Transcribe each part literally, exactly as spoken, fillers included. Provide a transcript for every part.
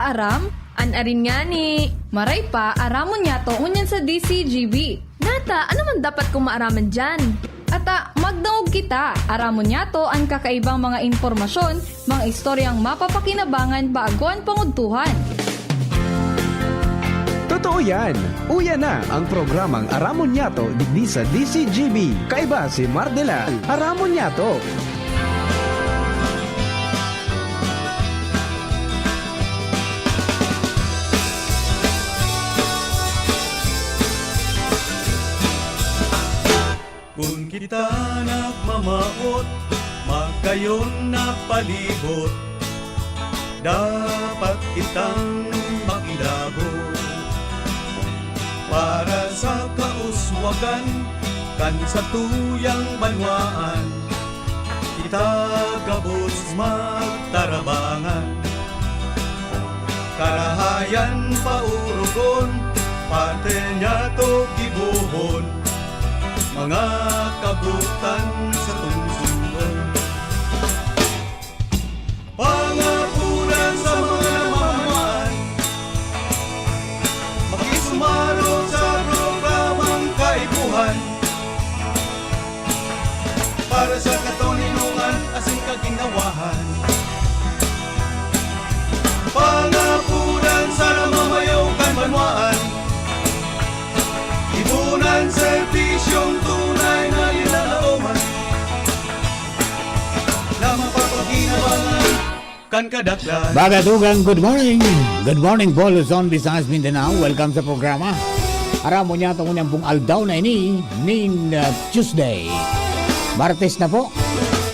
Aram? An arin ngani. Maray pa, aramon niyato ngunyan sa D C G B. Nata, ano man dapat kong maaraman diyan? Ata, magdangog kita. Aramon niyato an kakaibang mga impormasyon, mga istoryang mapapakinabangan bago an pangudtuhan. Totoo yan! Uya na ang programang Aramon Niyato digdi sa D C G B. Kaiba si Mardela. Aramon Niyato! Kun kita nagmamawot, magayon na palibot, dapat kitang makilabot para sa kauswagan kan satuyang banwaan. Kita gabos magtarabangan, karahayan paurugon, parte niyato gibohon, mga kabutan sa tungsungon. Pangapunan sa mga namamayan, makisumaro sa programang Kaipuhan. Para sa katoninongan asin kaginhawahan. Pangapunan sa namamayo kan banwaan. Ipunan serbisyong tunay na linalaoman. Na mapapaginabangan. Kan kadaklan. Baga dugang, good morning. Good morning po, Luzon, Visayas, Mindanao. Welcome sa programa. Aram mo niya, itong unyang pong aldaw na ini, nin uh, Tuesday. Martes na po.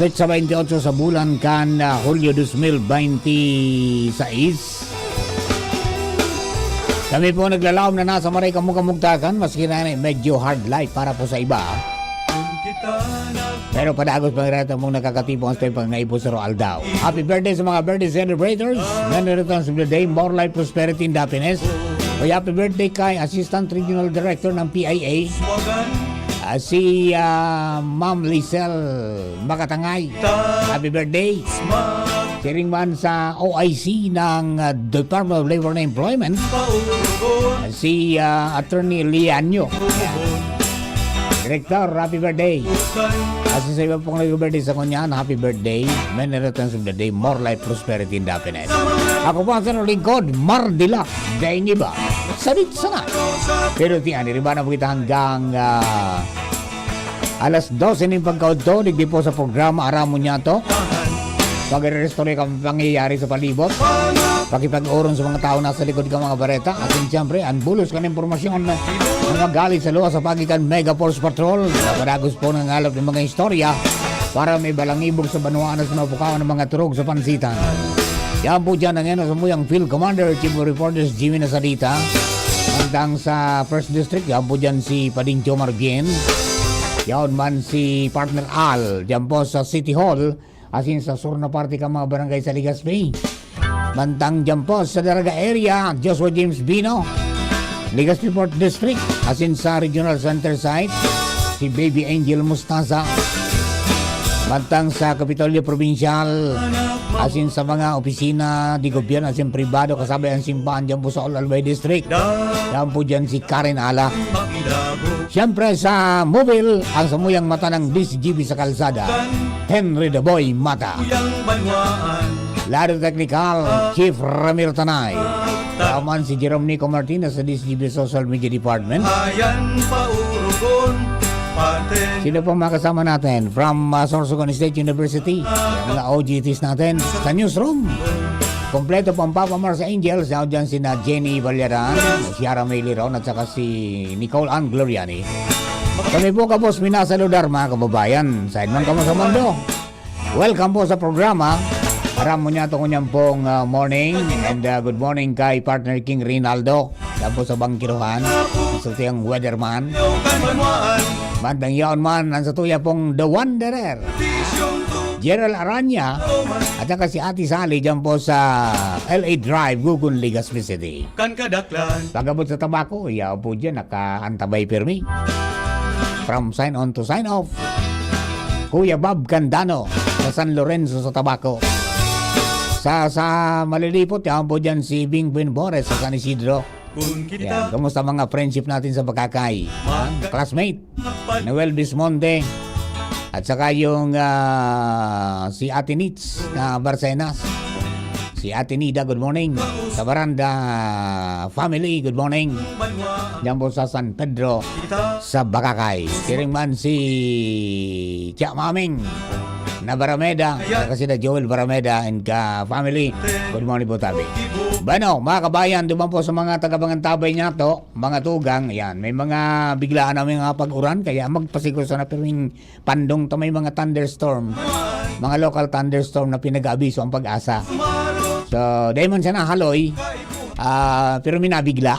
Petsa twenty-eight sa bulan kan uh, Hulyo twenty twenty-six. Kami po naglalaom na nasa maray kamong kamugtakan, maski na medyo hard life para po sa iba. Pero padagos pa rin mong nakakatipong sa pag naipo sa aldaw. Happy birthday sa mga birthday celebrators. Many returns of the day, more life, prosperity, and happiness. Kaya happy birthday kay Assistant Regional Director ng P I A, ah, si ah, Ma'am Lizelle Makatangay. Happy birthday. Siring man sa O I C ng ah, Department of Labor and Employment, si ah, Attorney Lianyo. Direktor, happy birthday. Asin sa iba pong nag-birthday sa kunya, happy birthday. Many returns of the day, more life, prosperity, and happiness. Ako po ang sanong lingkod, Mardila, daing iba. Sabit sana. Pero ti ani, riba na po kita hanggang ah, alas dose ning pagkaudto, digdi po sa programa, Aramon Niya To. Pag-restore kami pangyayari sa palibot. Pakipag-oron sa mga tao nasa likod kan mga bareta. Asin siyempre, ang bulos kan impormasyon na magaling sa luwas sa pagitan Mega Force Patrol. Napadagos po ng alap ng mga istorya para may balangibog sa banwaan at mapukawan ng mga turog sa pansitan. Yan po dyan ang yan sa muyang Field Commander, Chief of Reporters, Jimmy Nasalita. Hanggang sa First District, yan po dyan si Padincho Margin. Yaon man si Partner Al, dyan po sa City Hall. Asin sa sur na parte kan mga barangay sa Legazpi. Mantang dyan po sa Daraga area, Joshua James Bino, Legazpi Fourth District, asin sa Regional Center Site, si Baby Angel Mustasa. Mantang sa Kapitolyo Provincial, asin sa mga opisina di gobyerno asin pribado, kasabay ang simbahan dyan po sa Olalbay District. Dyan po dyan si Karen Ala. Siyempre sa Mobile, ang samuyang mata ng D C G B sa kalsada, Henry the Boy Mata. Lado Technical, Chief Ramiro Tanay. Taman si Jerome Nico Martinez sa D C G B Social Media Department. Sino pa mga kasama natin? From uh, Sorsogon State University, mga O G Ts natin sa newsroom. Kompleto pang Papa Mars Angels, yaon dyan sina Jenny Valleran, Ciara May Liron, at saka si Nicole Ann Gloriani. Kami po, kabos, minasaludar, mga kababayan, saan man kamo sa mundo. Welcome po sa programa. Aram mo niya, tungo niyan pong ah, morning. And ah, good morning kay partner King Rinaldo. Yan po sa Bangkiruhan. Sa tuyang weatherman. Bandang yaon man, ang sa tuya pong The Wanderer. Gerald Aranya. At saka si Ate Sally dyan po sa L A Drive, Gugun, Legazpi City. Kan kadaklan. Pag-abot sa tabako, yaw po dyan, nakaantabay pirmi. From sign on to sign off. Kuya Bob Candano sa San Lorenzo sa Tabaco. Ta sa Malilipot, yan po dyan si Bing Buenbores sa San Isidro. Yan, kumusta mga friendship natin sa Bakakay? Yan, classmate, Noel Bismonte. At saka yung ah, si Ate Nits na Barcenas. Si Ate Nida, good morning. Sa Baranda family, good morning. Diyan po sa San Pedro, sa Bakakay. Siring man si Tia Maming na Barameda, kasi na Joel Barameda and ka family. Good morning po, tabi. Bueno, mga kabayan, duman po sa mga taga-Pangantabay niya to, mga tugang, yan. May mga biglaan na mga pag-uran, kaya magpasiguro sana pirming pandong ta may mga thunderstorm. Mga local thunderstorm na pinag-aabiso ang pag-asa. So, dahil man siya nahaloy, ah, pero minabigla.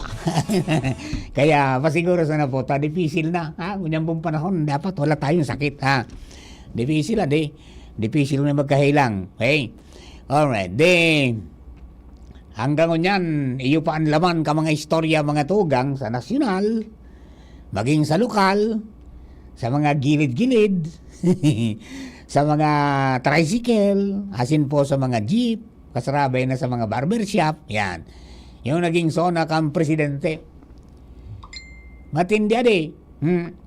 Kaya pasiguro sana po, ta dipisil na. Ha? Ngunyan pong panahon, dapat wala tayong sakit. Ha? Dipisil, adi. Dipisil na magkahilang. Okay? Alright. Di, hanggang ngunyan, iyo pa ang laman ka mga istorya, mga tugang, sa nasyonal, maging sa lokal, sa mga gilid-gilid, sa mga tricycle, asin po sa mga jeep, kasarabay na sa mga barbershop, yan. Yung naging zona kang presidente. Matindi, adi. Hmm.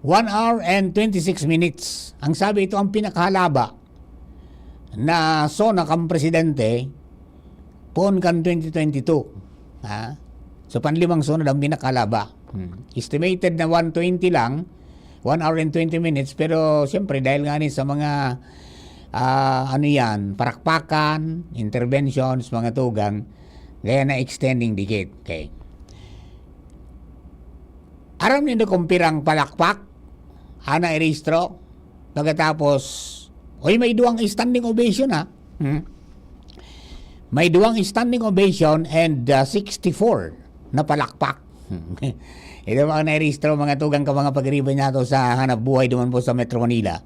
One hour and twenty-six minutes. Ang sabi, ito ang pinakahalaba na zona kang presidente poon kan twenty twenty-two. Ha? So, panlimang zona ang pinakalaba. Hmm. Estimated na one twenty lang, one hour and twenty minutes, pero siyempre, dahil nga ni sa mga, ah, ano yan, parakpakan, interventions, mga tugang, kaya na-extending dikit. Okay. Aram nindo kung pirang palakpak ana irehistro? Pagkatapos, oy, may duwang standing ovation, ha? Hmm? May duwang standing ovation and ah, sixty-four na palakpak. Ito mga nairehistro, mga tugang ka mga pagriba niya to sa hanap buhay duman po sa Metro Manila.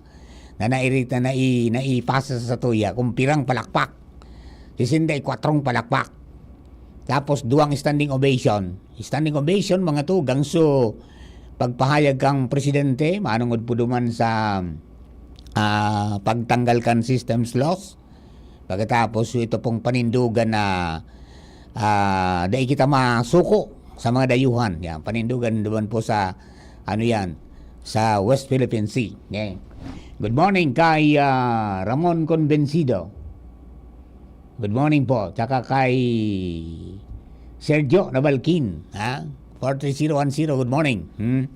Na nairita, na i-, naipasa sa tuya kung pirang palakpak. Sesenta y kwatro palakpak. Tapos duwang standing ovation. Standing ovation, mga tugang. So, pagpahayag kang presidente, manungod po duman sa ah, pagtanggal kan systems loss. Pagkatapos, ito pong panindugan na ah, dai kita masuko sa mga dayuhan. Yan, panindugan duman po sa, ano yan, sa West Philippine Sea. Okay. Good morning kay ah, Ramon Convencido. Good morning po. Tsaka kay Sergio Nabalkin, ha? Four three zero one zero, good morning. Hmm?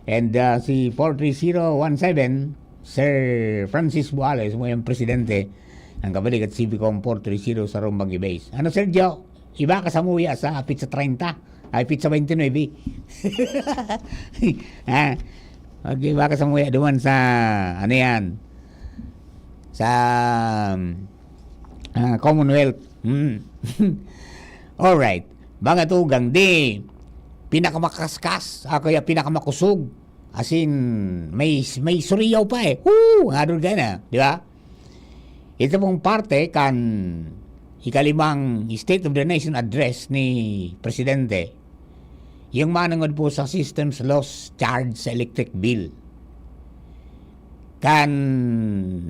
And ah, si four three zero one seven, Sir Francis Buales, mo yung presidente ng Kabalikat C B Com four three zero sa Rumbang Base. Ano, Sergio? Iba ka sa muya sa pizza treinta? Ay, pizza twenty-nine. Ha? Okay, iba ka sa muya duman sa, ano yan? Sa ah, Commonwealth. Hmm. Alright. Mga tugang, di pinakamakaskas, ah, kaya pinakamakusog. As in, may, may suriyaw pa eh. Woo! Nga doon ka na, di ba? Ito pong parte kan ikalimang State of the Nation Address ni Presidente, yung manungod po sa systems loss charge sa electric bill. Kan,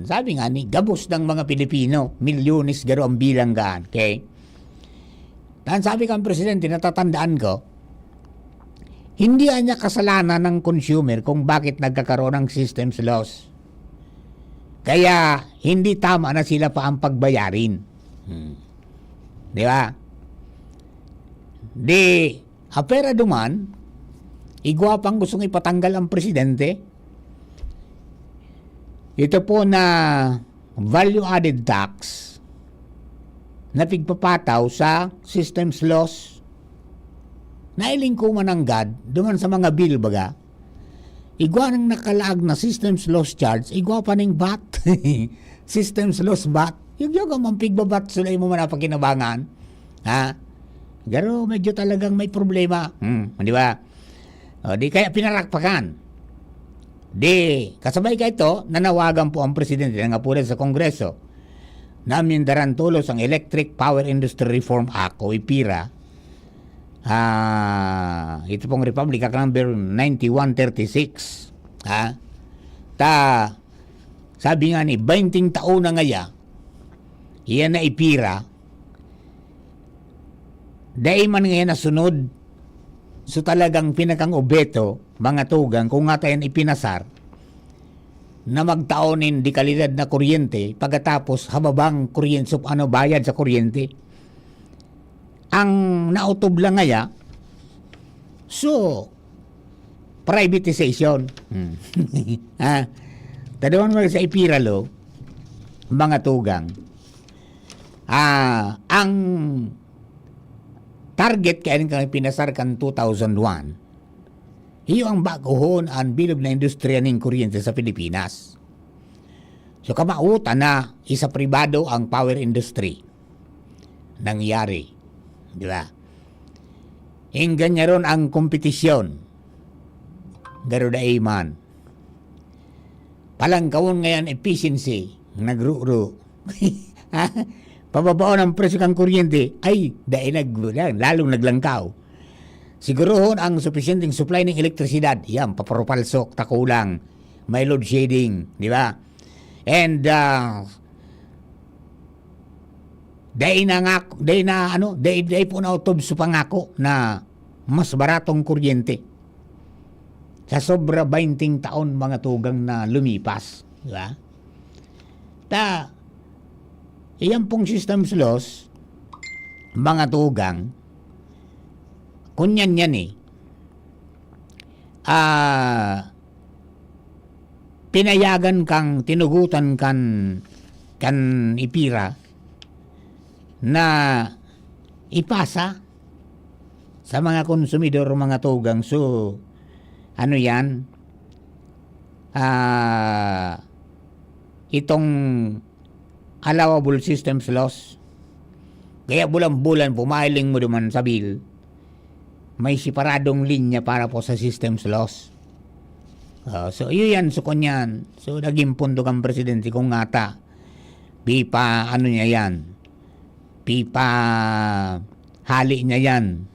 sabi nga ni, gabos ng mga Pilipino, milyones garo ang bilang gaan. Okay? Tan sabi kan presidente, natatandaan ko, hindi niya kasalanan ng consumer kung bakit nagkakaroon ng systems loss. Kaya hindi tama na sila pa ang pagbayarin. Hmm. Di ba? Di, apera duman, igwa pang gustong ipatanggal ang presidente. Ito po na value-added tax na pigpapataw sa systems loss. Nailing ko man ang gad, duman sa mga bill baga. Igwa nang nakalaag na systems loss charge, igwa pa ning vat. Systems loss vat. Yung yung ang pigbabat sila mo man napakinabangan. Ha? Pero medyo talagang may problema. Hmm, di ba? O, di kaya pinarakpakan. Di, kasabay ka ito, nanawagan po ang presidente ng apunan sa Kongreso na amyendaran tolos ang Electric Power Industry Reform Act o ipira, ah, ito pong Republic Act number ninety-one thirty-six. Ha? Ta, sabi nga ni, bainting taon na ngaya, iyan na ipira, dai man ngayon nasunod. So, talagang pinakang obeto, mga tugang, kung ngata yan ipinasar, na magtao nin dekalidad na kuryente, pagkatapos hababang kuryente, sup-, ano, bayad sa kuryente. Ang nautob lang ngaya, so, privatization. Hmm. Ah, tadawan mo sa ipira, lo, mga tugang. Ah, ang target kaya nin pinasar kan two thousand one, iyo ang baguhon an bilog na industriya nin kuryente sa Pilipinas. So, kamawotan na, isa pribado ang power industry. Nangyari. Di ba? Inggan niya ron ang kompetisyon. Pero dai man. Palangkawon ngayon efficiency, nagruro. Ha? Pababaon ang presyo kan kuryente, ay, dai nag-, lalong naglangkaw. Sigurohon ang supisyenteng supply ng elektrisidad. Yan, papropalsok, takulang, may load shedding, di ba? And, ah, dai na nga, dai na, ano, dai, dai po na utob sa pangako na mas baratong kuryente sa sobra bainting taon, mga tugang, na lumipas, di ba? Ta, iyan pong system's loss, mga tugang, kunyan yan eh. Ah, pinayagan kang tinugutan kan, kan ipira na ipasa sa mga konsumidor, mga tugang. So, ano yan? Ah, itong allowable system's loss. Kaya bulan-bulan, pumahiling mo duman sa bill, may separadong linya para po sa system's loss. Ah, so, iyo yan, so, kunyan. So, naging punto kang presidente kung ngata. Pipa, ano niya yan? Pipa, hali niya yan.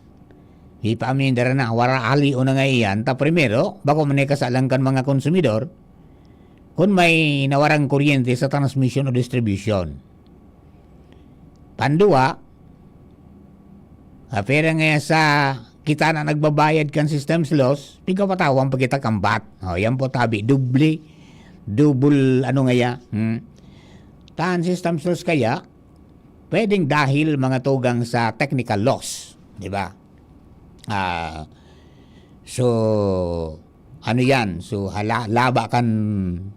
Pipa, amindara na, wara hali o na nga iyan. Ta primero, bako man ikasalang kan mga konsumidor, kung may nawarang kuryente sa transmission o distribution. Pandua, apera nga sa kita na nagbabayad kan system's loss, pigkapatawan pa kita kan vat. O, yan po tabi, doble, double, ano nga ya, hmm? Tan system's loss kaya, pwedeng dahil mga tugang sa technical loss, di ba? Ah, so, ano yan? So, hala-, laba kan,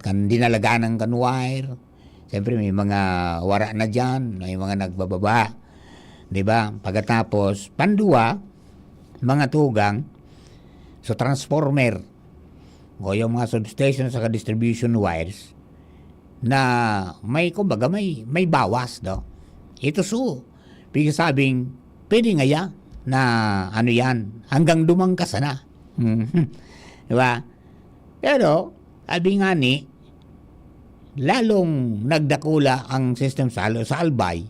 kan dinalaganan kan wire. Siyempre, may mga wara na dyan, may mga nagbababa. Di ba? Pagkatapos, pandua, mga tugang, so transformer, o yung mga substation saka distribution wires, na may, kumbaga, may, may bawas, no? Ito so, pigsasabing, pwede ngaya na, ano yan, hanggang dumangka sana. Mhm. Di ba? Pero, sabi nga ni, lalong nagdakula ang system sa, sa Albay,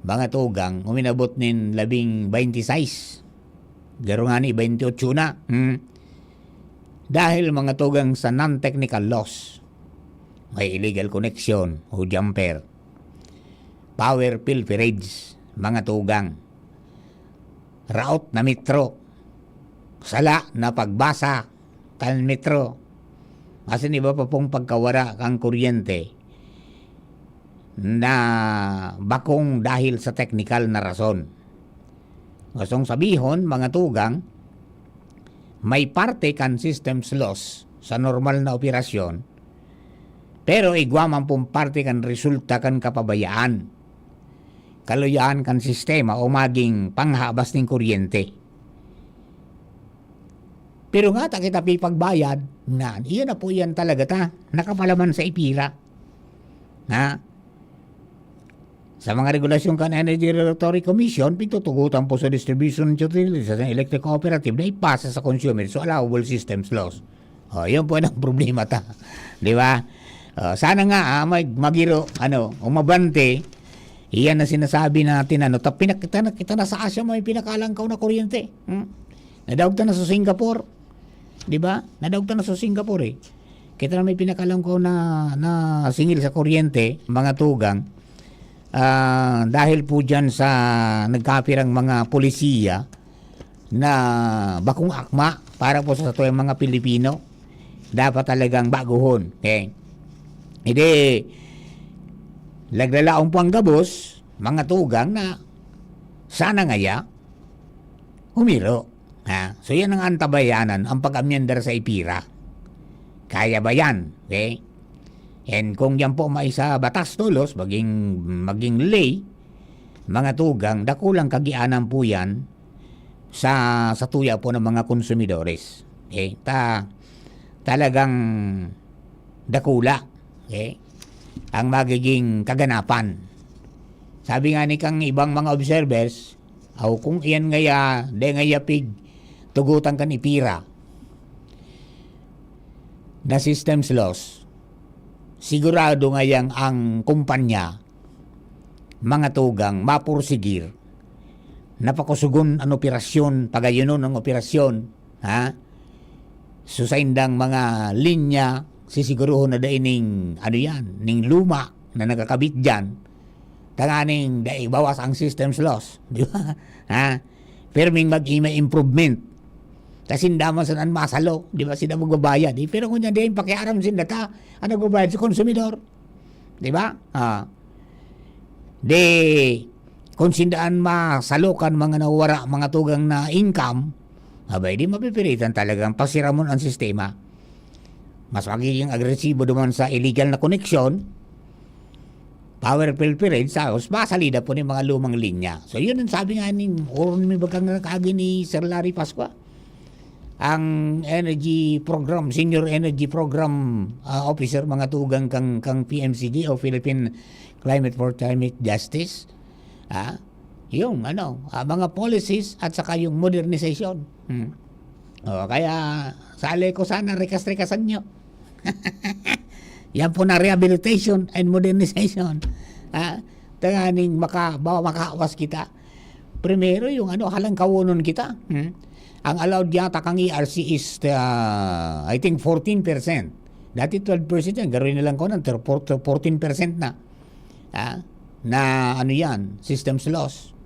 mga tugang, uminabot nin labing baynte sais. Garo nga ni, baynte otso na. Hmm. Dahil mga tugang sa non-technical loss, may illegal connection o jumper, power pilferage, mga tugang, raot na metro, sala na pagbasa kan metro, asin iba pa pong pagkawara kan kuryente na bakong dahil sa teknikal na rason. Gustong sabihon, mga tugang, may parte kan system's loss sa normal na operasyon, pero igwa man pong parte kan resulta kan kapabayaan, kaluyaan kan sistema o maging panghabas nin kuryente. Pero ngata kita pipagbayad, na, iyan na po yan talaga ta, nakapalaman sa ipira. Na, sa mga regulasyon kan Energy Regulatory Commission, pitutugutan po sa distribution utility, sa electric cooperative na ipasa sa consumer. So, allowable system's loss. O, yun po ang problema ta. Di ba? O, sana nga, ah, mag-, magiro, ano, umabante, iyan na sinasabi natin, ano, ta, pinak-, kita na, kita na sa Asia may pinakalangkaw na kuryente. Hmm? Nadaog ta na sa Singapore. Di ba? Nadaog ta na sa Singapore, eh. Kita na may pinakalangkaw na, na singil sa kuryente, mga tugang. Ah, dahil po diyan sa nagkapirang mga polisiya na bakong akma para po sa satuyang mga Pilipino, dapat talagang baguhon. Okay? Hindi, naglalaon po ang gabos, mga tugang na sana ngaya, humiro. Ha? So, yan ang antabayanan, ang pag-amyendar sa ipira. Kaya ba yan? Okay? And kung yan po may sa batas tolos, maging, maging ley, mga tugang, dakulang kagianan po yan sa, sa tuya po ng mga konsumidores. Okay? Ta, talagang dakula. Okay? Ang magiging kaganapan. Sabi nga ni kang ibang mga observers, aw kung iyan ngaya, di ngaya pig tugutan kan ipira na systems loss, sigurado ngayang ang kumpanya, mga tugang, mapursigir, napakusugon an operasyon, pagayunon ang operasyon, ha? So, saindang mga linya, sisiguruhon na dai ning, ano yan, ning luma na nagkakabit dyan, tanganing dai bawas ang systems loss, di ba? Ha? Pirming mag-ima improvement. Kasi daman sa nan masalo, di ba? Sila magbabayad. Eh, pero kung yan, di yung pakiaram sinda ta, ang nagbabayad sa konsumidor. Di ba? Ah. Di, kung sindaan masalo kan mga nawara, mga tugang na income, abay, di mapipilitan talagang pasiramon ang sistema. Mas magiging agresibo duman sa illegal na koneksyon, power pilferage, tapos masalida po ni mga lumang linya. So, yun ang sabi nga ni, oron mi bagang nakagi ni Sir Larry Pascua. Ang energy program, senior energy program, ah, officer, mga tugang kang, kang P M C G o Philippine Climate for Climate Justice. Ah, yung ano, ah, mga policies at saka yung modernization. Hmm. O, kaya sali ko sana, rikas-rikasan nyo. Yan po na rehabilitation and modernization. Ah, tanganing maka, ba, makawas kita. Primero, yung ano, halangkawonon kita. Hmm? Ang allowed yata kang E R C is, ah, I think, fourteen percent. Dati twelve percent yan, garo na lang ko ng fourteen percent na. Ah, na ano yan, systems loss.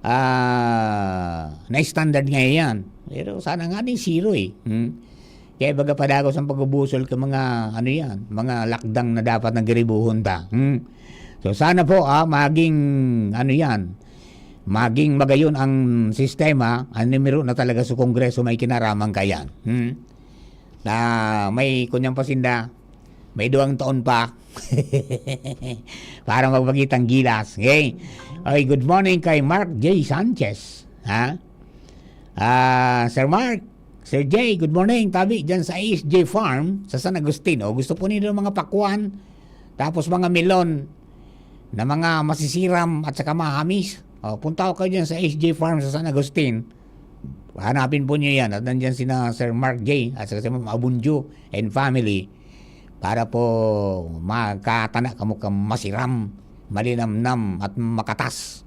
Ah, na standard nga yan. Pero sana nga ni zero eh. Hmm? Kaya baga padagos ang pag-ubusol ka mga, ano yan, mga lakdang na dapat na giribuhon ta. Hmm? So sana po, ah, maging, ano yan, maging magayon ang sistema, ang numero na talaga sa Kongreso may kinaraman kayan. Hmm? Na may kunyang pasinda, may duwang taon pa para magpakitang gilas. Okay? Okay, good morning kay Mark J Sanchez. Ha? Ah, Sir Mark, Sir J, good morning. Tabi dyan sa H J Farm sa San Agustin. O, gusto po ninyo ng mga pakwan, tapos mga melon na mga masisiram at saka mahamis. O, punta ko kayo dyan sa H J Farm sa San Agustin. Hanapin po niyo yan. At nandyan sina Sir Mark J at saka si Ma'am Abunjo and family para po makatana kamo ka masiram, malinamnam at makatas,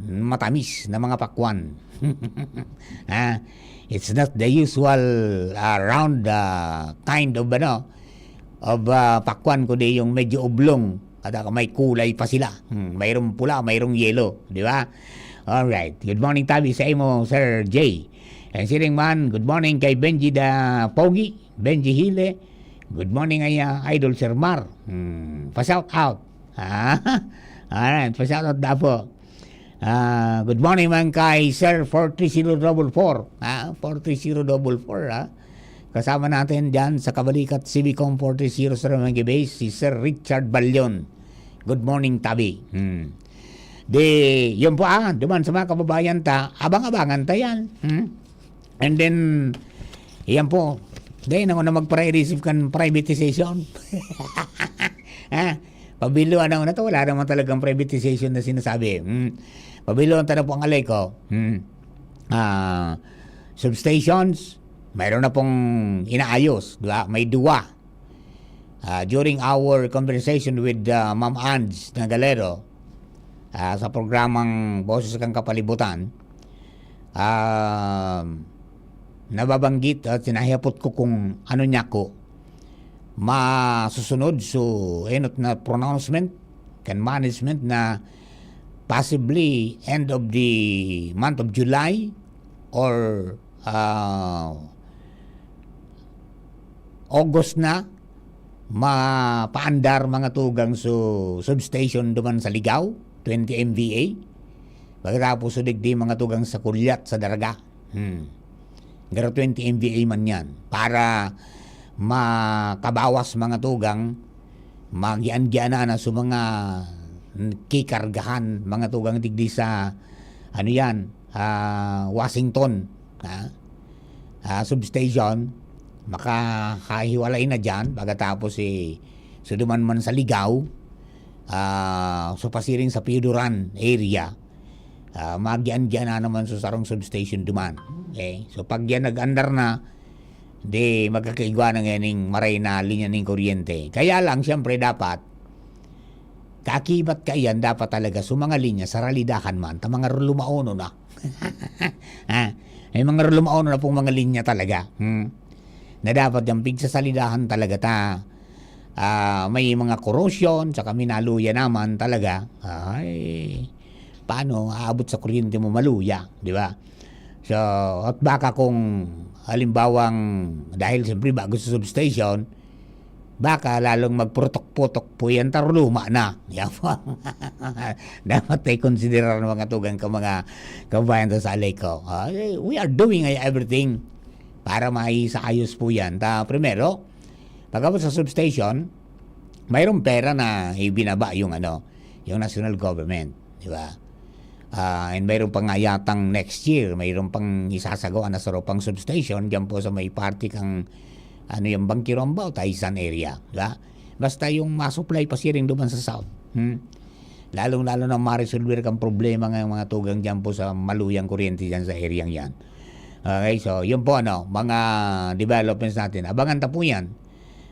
matamis na mga pakwan. Ha? It's not the usual, ah, round, ah, kind of, ano, of, ah, pakwan, kundi yung medyo oblong at saka may kulay pa sila. Hmm, mayroong pula, mayroong yellow, di ba? Alright. Good morning, tabi sa imo, Sir J. And siring man, good morning kay Benji da Pogi, Benji Hile. Good morning, ay, ah, Idol Sir Mar. Hmm, pa-shout out. Ah, alright, pa-shout out da po. Ah, good morning man kay Sir four three zero double four. Ah, four three zero double four, ah. Kasama natin dyan sa Kabalikat, C B Com four three zero Sir Manggi Base, si Sir Richard Balyon. Good morning, tabi. Hmm. Di, yun po, ah, duman sa mga kababayan ta, abang-abangan ta yan. Hmm? And then, yan po, dahil na ako na mag-receive kan privatization. Ha? Pabilo, ano na to, wala naman talagang privatization na sinasabi. Hmm. Pabilo, ang tanong po ang alay ko. Hmm. Ah, substations, mayroon na pong inaayos, di ba? May duwa. Ah, during our conversation with, ah, Ma'am Ange Nagalero, ah, sa programang Boses kan Kapalibutan, ah, nababanggit at sinahiyapot ko kung ano niya ko masusunod so enot na pronouncement kan management na possibly end of the month of July or, ah, August na, mapaandar, mga tugang, so substation duman sa Ligao, twenty M V A. Pagkatapos, so digdi, mga tugang, sa Kulyat, sa Daraga. Hmm. Garo twenty M V A man yan. Para makabawas, mga tugang, magian-gianan na sa mga kikargahan, mga tugang, digdi sa, ano yan, ah, Washington, ha? Ah, substation, makahiwalay na dyan, pagkatapos, eh, so duman man sa Ligao, ah, so pasiring sa Pioduran area, ah, magian-gianan naman sa sarong substation duman. Okay? So, pag yan nag-andar na, di magkakaigwa na nganing maray na linya ning kuryente. Kaya lang, siyempre, dapat, kakibat kaiyan, dapat talaga sa mga linya, sa ralidahan man, ta mga rulumaono na. Ha? May mga rulumaono na pong mga linya talaga. Hmm. Na dapat yung pigsasalidahan talaga ta, ah, may mga korosyon, saka minaluya naman talaga. Ay, paano aabot sa kuryente mo maluya, di ba? So, at baka kung halimbawang, dahil siyempre bago sa substation, baka lalong magputok-putok po yan, ta ruluma na. Yan po. Dapat ay konsiderar ng mga tugang ka mga kabayan ta sa Aleco. Ah, eh, we are doing everything para maisaayos po yan. Ta, primero, pagkabot sa substation, mayroong pera na ibinaba yung, ano, yung national government, di ba? Ah, and mayroon pa nga yatang next year, mayroon pang isasagawa na saro pang substation diyan po sa may parte kang, ano, yung Bangkiron ba o Taisan area, di ba? Basta yung ma-supply pasiring duman sa south. Hmm? Lalong-lalo na maresolver kang problema ng mga tugang diyan po sa maluyang kuryente diyan sa area yan. Okay, so yun po, ano, mga developments natin. Abangan ta po yan.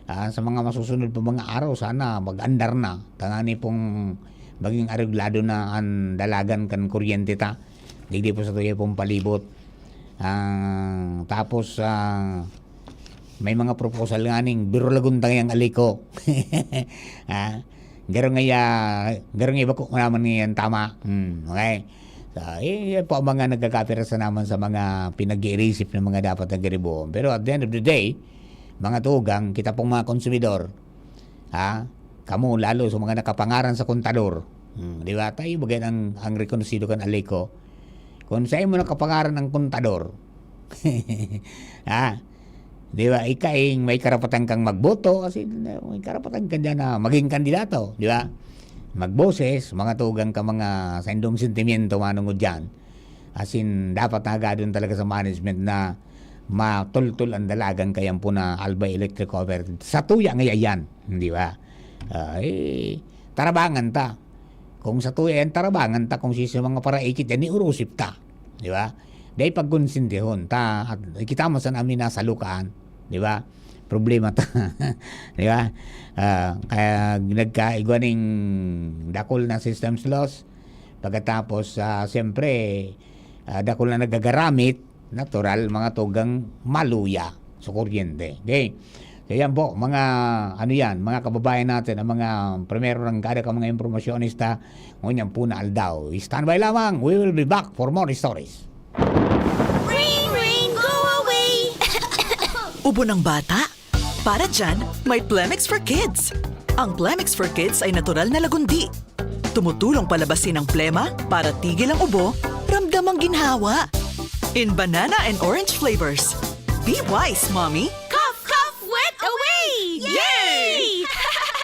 Ah, sa mga masusunod pa mga araw, sana mag-andar na. Tangani pong maging areglado na ang dalagan kan kuryente ta. Digdi po sa tuya pong palibot. Ah, tapos, ah, may mga proposal nga ning birulagon ta ngayang Aleco. Ah, garo ngaya, garo ngaya bako naman ngayon tama. Hmm, okay. So, eh, yan po ang mga nagkakapirasa naman sa mga pinag-iirisip ng mga dapat na garibuon. Pero at the end of the day, mga tugang, kita pong mga konsumidor, ha? Kamo, lalo sa mga nakapangaran sa kontador. Hmm, di ba? Tayo, bagay ang, ang rekonosido kan Aleco. Kung sa imo nakapangaran ang kontador, ha? Di ba? Ikaing may karapatan kang magboto, kasi may karapatan ka dyan na maging kandidato, di ba? Magboses, mga tugang ka mga saindong sentimiento manungod dyan. As in, dapat nagadon talaga sa management na matultol ang dalagan kayan po na Albay Electric Cooperate. Sa tuya nga yan, di ba? Ah, eh, tarabangan ta. Kung sa tuya yan, tarabangan ta kung sino mga paraikit yan, iurusip ta. Di ba? Dahil pagkonsintihon ta, at kita mo sa namin nasa lukaan, di ba? Problema ta. Di ba? Ah, kaya nagkaigwa ning dakul na systems loss. Pagkatapos, ah, siyempre, ah, dakul na nagagaramit, natural, mga tugang maluya sa kuryente. Okay? So, yan po, mga, ano yan, mga kababayan natin, ang mga primero ng kada ka mga impormasyonista, ngunyan po na aldaw. Standby lamang, we will be back for more stories. Ring, ring, go away! Ubo ng bata? Para dyan, may Plemex for Kids. Ang Plemex for Kids ay natural na lagundi. Tumutulong palabasin ang plema para tigil ang ubo, ramdam ang ginhawa. In banana and orange flavors. Be wise, mommy! Cough, cough, wet away! Yay!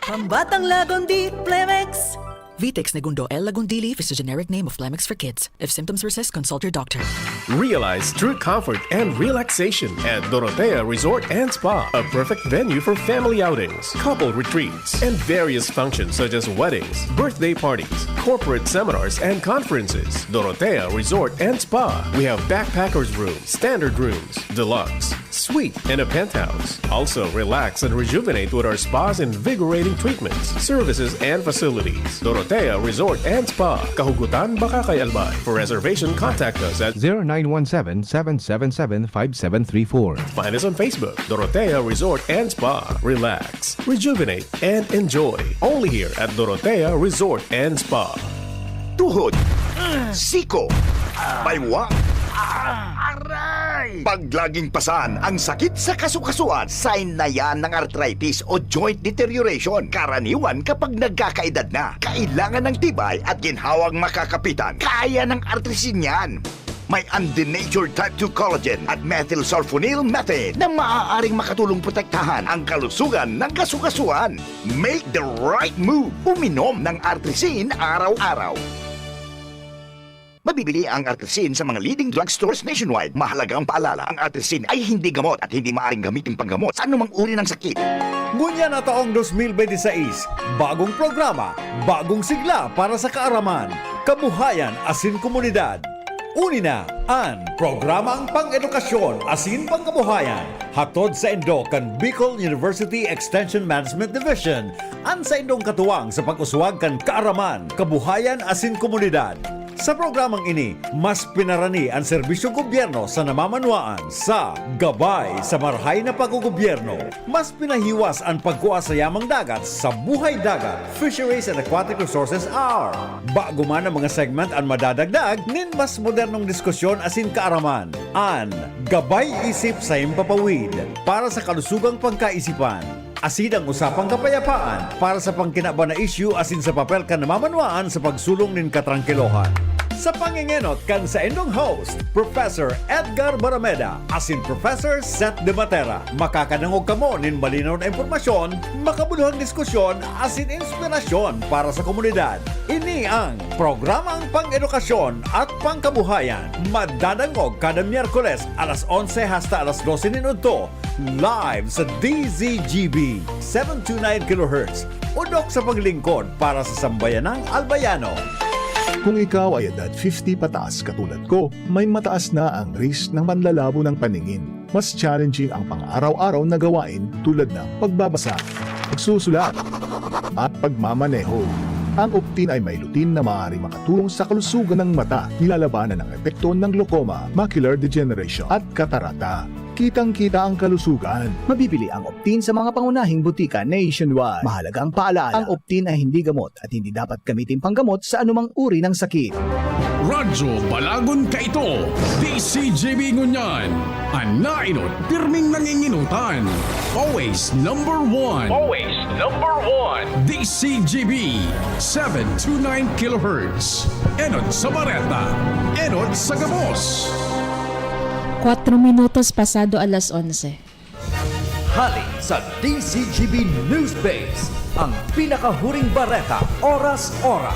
Pambatang Lagundi, Plemex! Vitex Negundo L. Lagundili is the generic name of Plemex for Kids. If symptoms persist, consult your doctor. Realize true comfort and relaxation at Dorotea Resort and Spa, a perfect venue for family outings, couple retreats, and various functions such as weddings, birthday parties, corporate seminars, and conferences. Dorotea Resort and Spa. We have backpackers room, standard rooms, deluxe, Suite and a penthouse. Also, relax and rejuvenate with our spa's invigorating treatments, services, and facilities. Dorotea Resort and Spa, Kahugutan, Bacacay, Albay. For reservation, contact us at zero nine one seven, seven seven seven, five seven three four. Find us on Facebook, Dorotea Resort and Spa. Relax, rejuvenate, and enjoy. Only here at Dorotea Resort and Spa. Tuhod, siko, baywang, aray! Pag laging pasan ang sakit sa kasukasuan, sign na yan ng arthritis o joint deterioration. Karaniwan kapag nagkakaedad na, kailangan ng tibay at ginhawang makakapitan. Kaya ng Artrisin yan. May undenatured type two collagen at methylsulfonyl methane na maaaring makatulong protektahan ang kalusugan ng kasukasuan. Make the right move. Uminom ng Artrisin araw-araw. Mabibili ang Artrisin sa mga leading drugstores nationwide. Mahalagang paalala, ang Artrisin ay hindi gamot at hindi maaaring gamitin panggamot sa anumang uri ng sakit. Ngunyan na taong dos mil bente seis, bagong programa, bagong sigla para sa kaaraman, kabuhayan asin komunidad. Uni na an Programang Pang-edukasyon asin Pangkabuhayan, hatod saindo kan Bicol University Extension Management Division, an saindong katuwang sa pag-uswag kan kaaraman, kabuhayan asin komunidad. Sa programang ini, mas pinarani an serbisyong gobyerno sa namamanwaan sa Gabay sa Marahay na Paggogobyerno. Mas pinahiwas an pagkua sa yamang dagat sa Buhay Dagat, Fisheries and Aquatic Resources Hour. Bago man ang mga segment an madadagdag nin mas modernong diskusyon asin kaaraman. An Gabay Isip sa Himpapawid para sa kalusugang pagkaisipan. Asin ang usapang kapayapaan para sa pangkinaban na isyu asin sa papel kan namamanwaan sa pagsulong nin katrangkilohan. Sa pangengenot kan saindong host, Professor Edgar Barameda asin Professor Seth De Matera, makakadangog kamo nin malinaw na impormasyon, makabuluhang diskusyon asin inspirasyon para sa komunidad. Ini ang Programang Pang-edukasyon at Pangkabuhayan. Madadangog kada Miyerkules alas onse hasta alas dose nin udto, live sa D Z G B, seven two nine kilohertz, udok sa paglingkod para sa sambayanang Albayano. Kung ikaw ay edad fifty pataas katulad ko, may mataas na ang risk ng panlalabo ng paningin. Mas challenging ang pang-araw-araw na gawain tulad ng pagbabasa, pagsusulat, at pagmamaneho. Ang Optin ay may lutein na maaaring makatulong sa kalusugan ng mata, nilalabanan ang epekto ng glaucoma, macular degeneration, at katarata. Kitang-kita ang kalusugan. Mabibili ang Optin sa mga pangunahing butika nationwide. Mahalagang paalala, ang Optin ay hindi gamot at hindi dapat gamitin panggamot sa anumang uri ng sakit. Radyo Balagon kaito, D C G B ngunyan. An naenot, pirming nangingenotan. Always number one. Always number one. D C G B, seven two nine kilohertz. Enot sa bareta, enot sa gabos. Kwatro minutos pasado alas onse. Hali sa D Z G B News Base, ang pinakahuring bareta, oras-oras.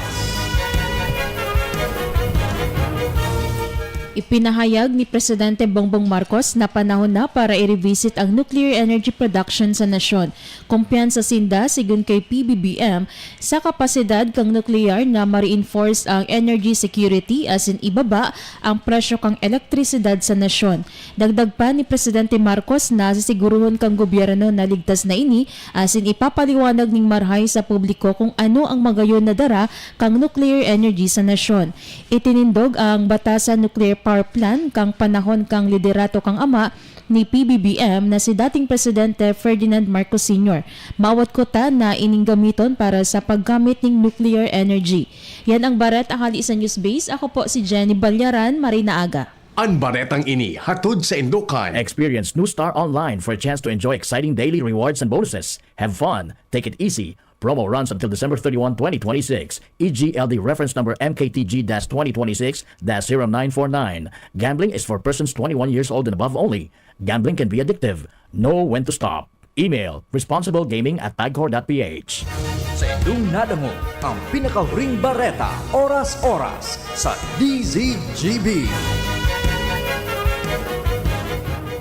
Ipinahayag ni Presidente Bongbong Marcos na panahon na para i-revisit ang nuclear energy production sa nasyon. Kumpiyansa sinda, sigon kay P B B M, sa kapasidad kan nuklear na ma-reinforce ang energy security asin ibaba ang presyo kan elektrisidad sa nasyon. Dagdag pa ni Presidente Marcos na sisiguruhon kan gobyerno na ligtas na ini asin ipapaliwanag nin marahay sa publiko kung ano ang magayon na dara kan nuclear energy sa nasyon. Itinindog ang Batasan Nuclear Power Plant kan panahon kan liderato kan ama ni P B B M na si dating Presidente Ferdinand Marcos Senior. Mawat kota na ining gamiton para sa paggamit nin nuclear energy. Yan ang bareta hali sa News Base. Ako po si Jenny Balyaran. Maray na aga. An baretang ini hatod saindo kan Experience New Star Online for a chance to enjoy exciting daily rewards and bonuses. Have fun, take it easy. Promo runs until December thirty-one, twenty twenty-six. E G L D reference number M K T G dash twenty twenty-six dash zero nine four nine. Gambling is for persons twenty-one years old and above only. Gambling can be addictive. Know when to stop. Email, responsiblegaming at pagcor dot p h. Sa indong nadangog, ang pinakahuring bareta, oras-oras, sa D Z G B.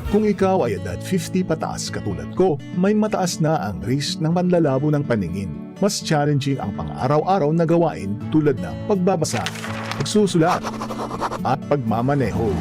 Kung ikaw ay edad fifty pataas katulad ko, may mataas na ang risk ng panlalabo ng paningin. Mas challenging ang pang-araw-araw na gawain tulad ng pagbabasa, pagsusulat, at pagmamaneho.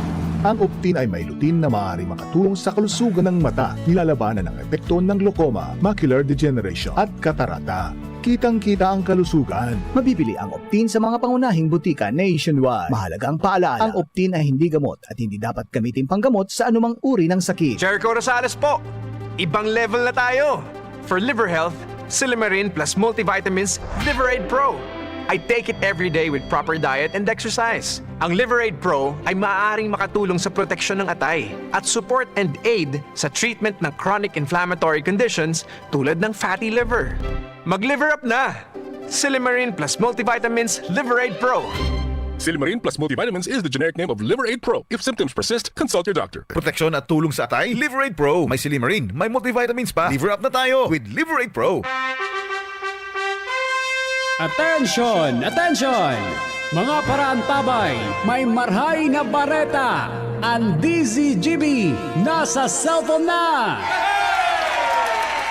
Ang Optin ay may lutein na maaaring makatulong sa kalusugan ng mata, nilalabanan ang epekto ng glaucoma, macular degeneration, at katarata. Kitang-kita ang kalusugan. Mabibili ang Optin sa mga pangunahing butika nationwide. Mahalagang paalala, ang Optin ay hindi gamot at hindi dapat gamitin panggamot sa anumang uri ng sakit. Jericho Rosales po! Ibang level na tayo! For liver health, Silymarin plus multivitamins, Liver Aid Pro. I take it every day with proper diet and exercise. Ang Liver Aid Pro ay maaaring makatulong sa proteksyon ng atay at support and aid sa treatment ng chronic inflammatory conditions tulad ng fatty liver. Mag-liver up na! Silymarin plus multivitamins, Liver Aid Pro. Silymarin plus multivitamins is the generic name of Liver Aid Pro. If symptoms persist, consult your doctor. Proteksyon at tulong sa atay, Liver Aid Pro. May silymarin, may multivitamins pa. Liver up na tayo with Liver Aid Pro. Attention! Attention! Mga paraantabay, may marhay na bareta! An D Z G B nasa cellphone na!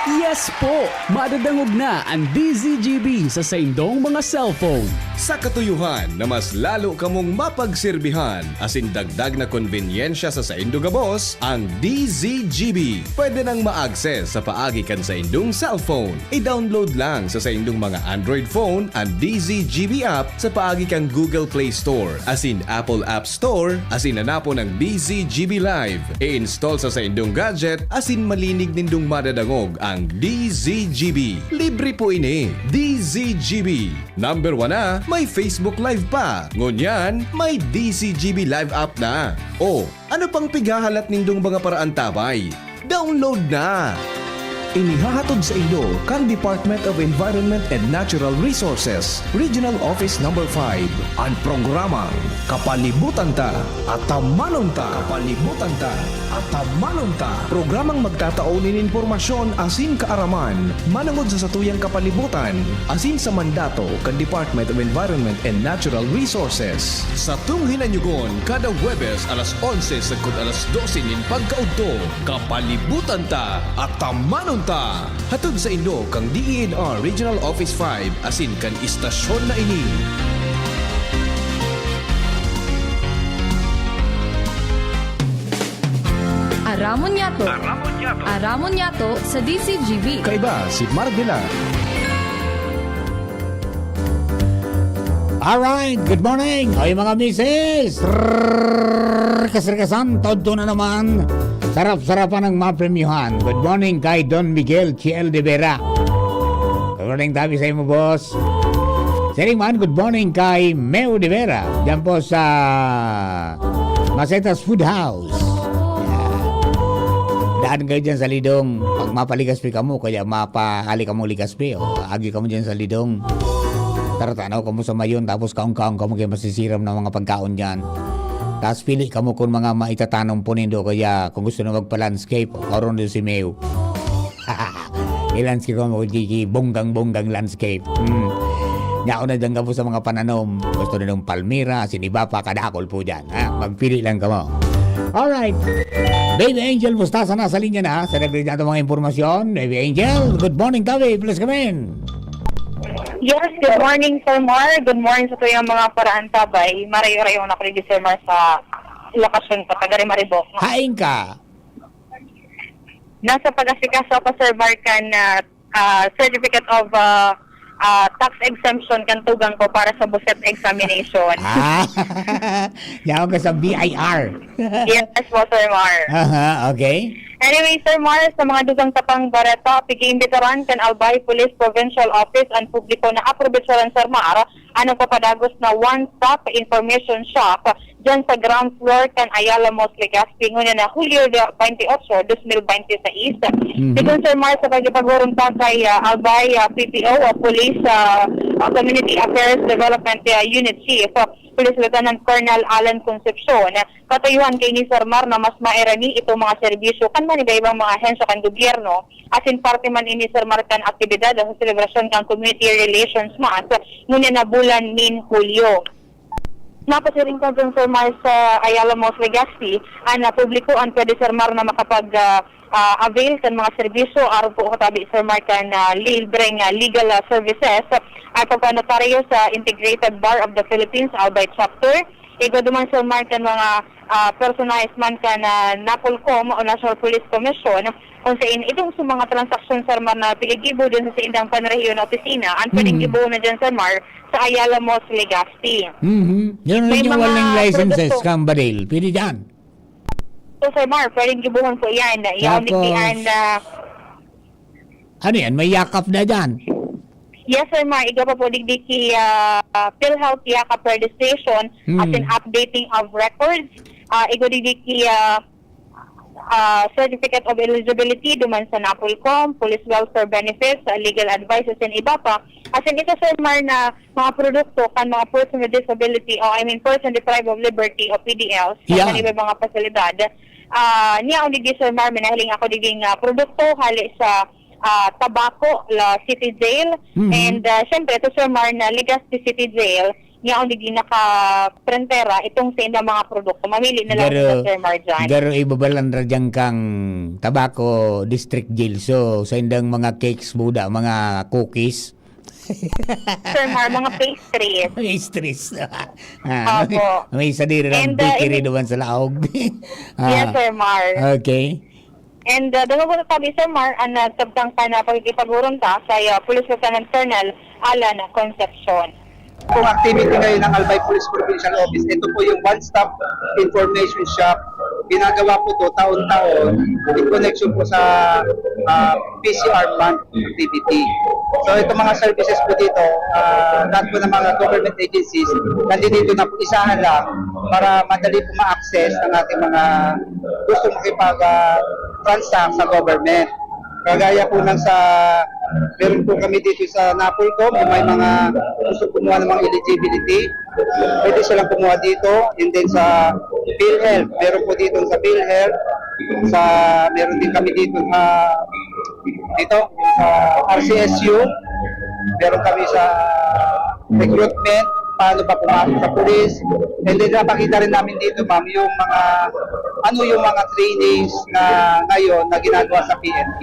Yes po! Madadangog na an D Z G B sa saindong mga cellphone. Sa katuyohan na mas lalo kamong mapagserbihan asin dagdag na konbenyensya sa saindo gabos, ang D Z G B pwede nang ma-access sa paagi kan saindong cellphone. I-download lang sa saindong mga Android phone an D Z G B app sa paagi kan Google Play Store asin Apple App Store asin hanapon ang D Z G B Live. I-install sa saindong gadget asin malinig nindong madadangog ang D Z G B. Libre po ini. D Z G B. Number one na, may Facebook Live pa. Ngunyan, may D Z G B Live app na. O, ano pang pighahalat nindong mga paraantabay? Download na! Inihahatod saindo kan Department of Environment and Natural Resources, Regional Office Number five, an programang Kapalibutan Ta, Atamanon Ta. Kapalibutan Ta, Atamanon Ta. Programang magtatao nin impormasyon asin kaaraman manongod sa satuyang kapalibutan asin sa mandato kan Department of Environment and Natural Resources. Satong hinanyogon kada Huwebes alas onse sagkod alas dose nin pagkaudto. Kapalibutan Ta, Atamanon Ta! Hatod saindo kan D E N R Regional Office five asin kan istasyon na ini. Aramon Yato. Aramon Yato. Aramon Yato sa D Z G B. Kaiba si Mark Villar. Alright, good morning. Oy, mga misis. Rrrr, kasirkasan, todto na naman. Sarap-sarapan ng mapremyuhan. Good morning kay Don Miguel Chiel de Vera. Good morning, tabi sa imo, boss. Siring man, good morning kay Meo de Vera. Diyan po sa Macetas Food House. Daan kayo dyan sa Lidong. Pag mapaligas pi kamo, kaya mapaali kamo ligas pi, o agi kamo dyan sa Lidong. Taratanaw kamo sa mayon, tapos kaon-kaon kamo kaya masisiram na mga pagkaon dyan. Tapos pili kamo kung mga maitatanom po nindo, kaya kung gusto na magpa-landscape, o, karon din si Meo. May landscape kamo, Gigi, bonggang-bonggang landscape. Hmm. Yaon na dyan kamo sa mga pananom. Gusto na ng palmira, siniba pa, kadakol po dyan. Ha? Magpili lang kamo. Alright. Baby Angel Mostaza nasa linya na. Sa nagdali natin mga impormasyon. Baby Angel, good morning, tabi. Please come in. Yes, good morning, Sir Mar. Good morning sa tuyang mga paraantabay. Marayo-rayo na ko, Sir Mar, sa lokasyon ko, taga Maribok. Hain ka? Nasa pag-asikaso ako, Sir Mark, kan, ah, ah, certificate of, ah, ah, tax exemption kan tugang ko para sa buset examination. Ah, yaon ka sa B I R. Yes po, Sir Mar. Aha, okay. Anyway, Sir Mar, sa mga dugang tapang bareta, pag-iimbitaran kan Albay Police Provincial Office ang publiko na aprobetsaran, Sir Mar, ang nagpapadagos na one-stop information shop diyan sa ground floor kan Ayala Malls, Legazpi, ngunyan na Hulyo twenty-eight, twenty twenty-six. Mhm. Sigon, Sir Mar, sa pagkipag-orong pa kay, ah, Albay, ah, P P O o Police, ah, ah, Community Affairs Development, ah, Unit Chief, ah, Police Lieutenant Colonel Alan Concepcion, katuyuhan kaini, Sir Mar, na mas mairani itong mga serbisyo kan man iba-ibang mga ahensya kan gobyerno, asin parte man ini, Sir Mar, kan aktibidad sa selebrasyon kan Community Relations Month, ngunyan na bulan nin Hulyo. Napasiring kan Sir Mar sa Ayala Malls, Legazpi, ang, ah, publiko ang pwede, Sir Mar, na makapag, ah, ah, avail kan mga serbisyo, arog po katabi, Sir Mar, kan, ah, libreng, ah, legal, ah, services, ah, pagpanotaryo sa Integrated Bar of the Philippines, Albay Chapter, Igwa duman, Sir Mar, kan mga, ah, personalized man kan, ah, NAPOLCOM o National Police Commission, kung sain idong sa mga transaksyon, Sir Mar, na pinigibo dyan sa saindang panrehiyon na opisina, ang pwedeng Mm. gibohon na dyan, Sir Mar, sa Ayala Malls, Legazpi. Mhm. Yun ang May mga renewal ng licenses, produkto. Kang Badil. Pwede dyan. So, Sir Mar, pwedeng gibohon po yan. Yaon Tapos, digdi an, ah, ano yan? May yakap na dyan? Yes, Sir Mar. Igwa pa po digdi ki, ah, PhilHealth Yakap Registration, as in Hmm. updating of records. Ah, igwa digdi ki, ah, ah, Certificate of Eligibility, duman sa NAPOLCOM, Police Welfare Benefits, ah, legal advices, and iba pa. As in, ito, Sir Mar, na mga produkto kan mga person with disability o, I mean, person deprived of liberty o P D L sa Yeah. kanilang mga pasilidad. Ah, niya, digdi, Sir Mar, may nahiling ako digdi nga produkto hali sa, ah, Tabaco, la City Jail. Mhm. And, ah, syempre, ito, Sir Mar, na Legazpi City Jail, niya, digdi nakaprentera itong sa ilang mga produkto. Mamili na lang Garo, sila, Sir Mar, dyan. Garo ibabalan ra dyan kang Tabaco District Jail. So, sa indang mga cakes, buda, mga cookies, Sir Mar, mga pastries. Pastries. Ah, Opo. May sadiri lang And, uh, bakery in- naman sa laog. Ah, Yes, Sir Mar. Okay. And, uh, dangog ko na sabi, Sir Mar, ang nagtabtang ka na pagkikipag-uron ka kay, uh, Police Lieutenant Colonel Alan Concepcion. Itong activity ngayon ng Albay Police Provincial Office, ito po yung one-stop information shop. Ginagawa po ito taon-taon in connection po sa, ah, P C R month activity. So, itong mga services po dito, ah, lahat po ng mga government agencies, nandito na po, isahan lang para madali po ma-access ng ating mga gusto makipag, ah, transact sa government. Kagaya po ng sa, meron po kami dito sa NAPOLCOM, kung may mga gusto kumuha ng mga eligibility, pwede silang kumuha dito. And then sa PhilHealth, meron po dito sa PhilHealth, sa, meron din kami dito sa, dito, sa R C S U, meron kami sa recruitment, paano ba pumasok sa pulis. And then napakita rin namin dito, ma'am, yung mga, ano yung mga trainings na ngayon na ginagawa sa P N P.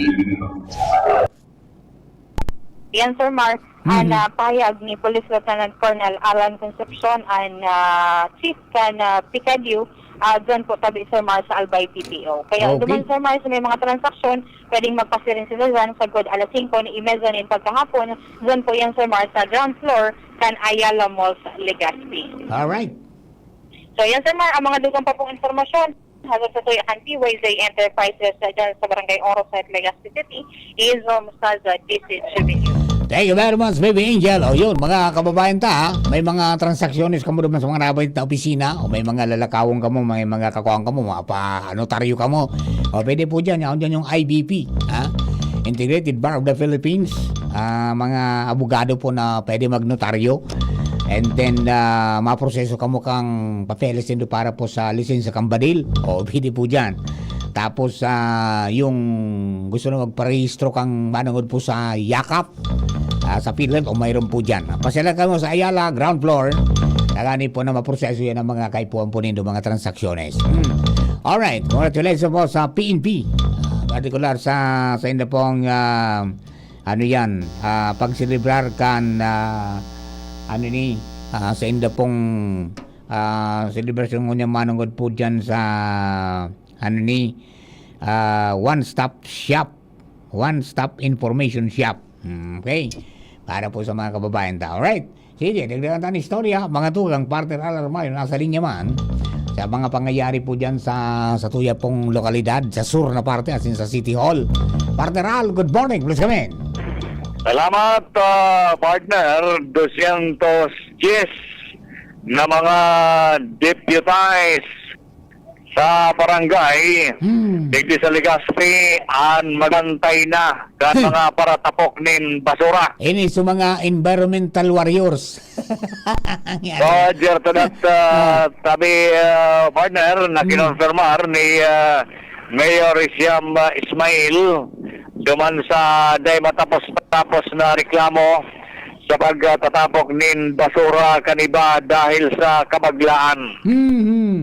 Yan, Sir Mar, Mhm. ang, ah, pahayag ni Police Lieutenant Colonel Alan Concepcion, ang, ah, chief kan, ah, PCADU, ah, dyan po tabi, Sir Mar, sa Albay P P O. Kaya Okay. duman, Sir Mar, sa may mga transaksyon, pwedeng magpasiring sila dyan sagkod alas singko ni imedya nin pagkahapon, dyan po yan, Sir Mar, sa ground floor kan Ayala Malls, Legazpi. Alright. So, yan, Sir Mar, ang mga dugang pa pong impormasyon. Hasta sa tuya kan P Y Z Enterprises, ah, dyan sa Barangay Oro, sa Legazpi City, Hazel Mostaza, D C G B News. Thank you very much, Baby Angel. O yun, mga kababayan ta, ha? May mga transaksyonez kamo duman sa mga nabanggit na opisina, o may mga lalakawon kamo, may mga kakuan kamo, mga pa-notaryo kamo, o pwede po dyan, yaon dyan yung I B P, ha? Integrated Bar of the Philippines, ah, mga abogado po na pwede magnotaryo. And then, ah, maproseso kamo kang papeles nindo para po sa lisensya kang badil. O, pwede po dyan. Tapos, ah, yung gusto na magparehistro kang manungod po sa yakap, ah, sa PhilHealth, o mayroon po dyan. Pasyalan kamo sa Ayala, ground floor. Tagani po na maproseso yan ang mga kaipuhan po nindo, mga transaksyonez. Hmm. Alright, congratulations po sa P N P. Ah, partikular sa, sa inyo pong, ah, ano yan, ah, pagselebrar kan, ah, ano ni, ah, sa inda pong, ah, selebrasyon ngunyan manungod po dyan sa, ano ni, ah, one-stop shop. One-stop information shop. Hmm, okay. Para po sa mga kababayan ta. Alright. Sige, dagdagan ta ni istorya. Mga tugang, partner Alan Romayo, nasa linya man. Sa mga pangyayari po dyan sa, sa tuya pong lokalidad, sa sur na parte, as in sa City Hall. Partner Al, good morning. Please come in. Salamat, ah, partner. Dosyentos dyes na mga deputized sa barangay, Hmm. digdi sa Legazpi, an magbantay na kan Hmm. mga paratapok nin basura. Ini sa mga environmental warriors. Yan. Roger, to that, uh, Ah. tabi, uh, partner, na Hmm. kinonfirmar ni, uh, Mayor Riciam, uh, Ismail, duman sa day matapos-tapos na reklamo sa pagtatapok nin basura kan iba dahil sa kabaglaan. Hmm, hmm.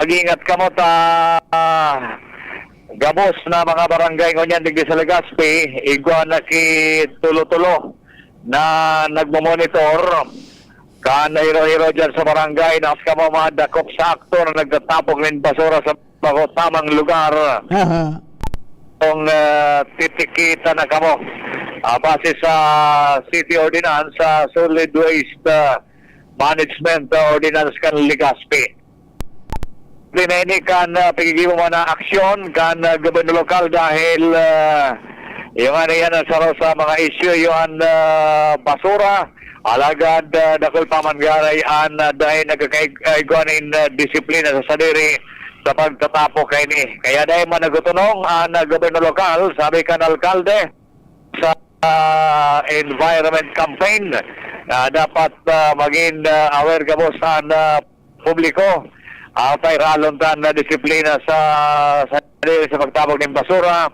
Mag-ingat kamo ta, ah, gabos na mga barangay ngunyan digdi sa Legazpi, igwa na ki tulo-tulo na nagmo-monitor Kan hiro-hiro dyan sa barangay, nas kamo madakop sa akto na nagtatapok nin basura sa bako tamang lugar. Aha. Kung, ah, titikita na kamo, ah, base sa City Ordinance, sa Solid Waste, ah, Management, ah, Ordinance kan Legazpi. Dinaini kan, ah, pagigimo man na aksyon kan, ah, gobyerno lokal dahil, ah, yung ano yan, ah, saro sa mga isyu, yung, ah, basura, alagad, ah, dakul pa man garay an, ah, dai nagkakaigwa nin, ah, disiplina sa sadiri sa pagtatapo kaini. Kaya dai man nagutunong an, ah, gobyerno lokal, sabi kan alkalde sa, ah, environment campaign, na dapat, ah, maging, ah, aware gabos an, ah, publiko. Apay, ralon ta na disiplina sa, sa, sa pagtabog nin basura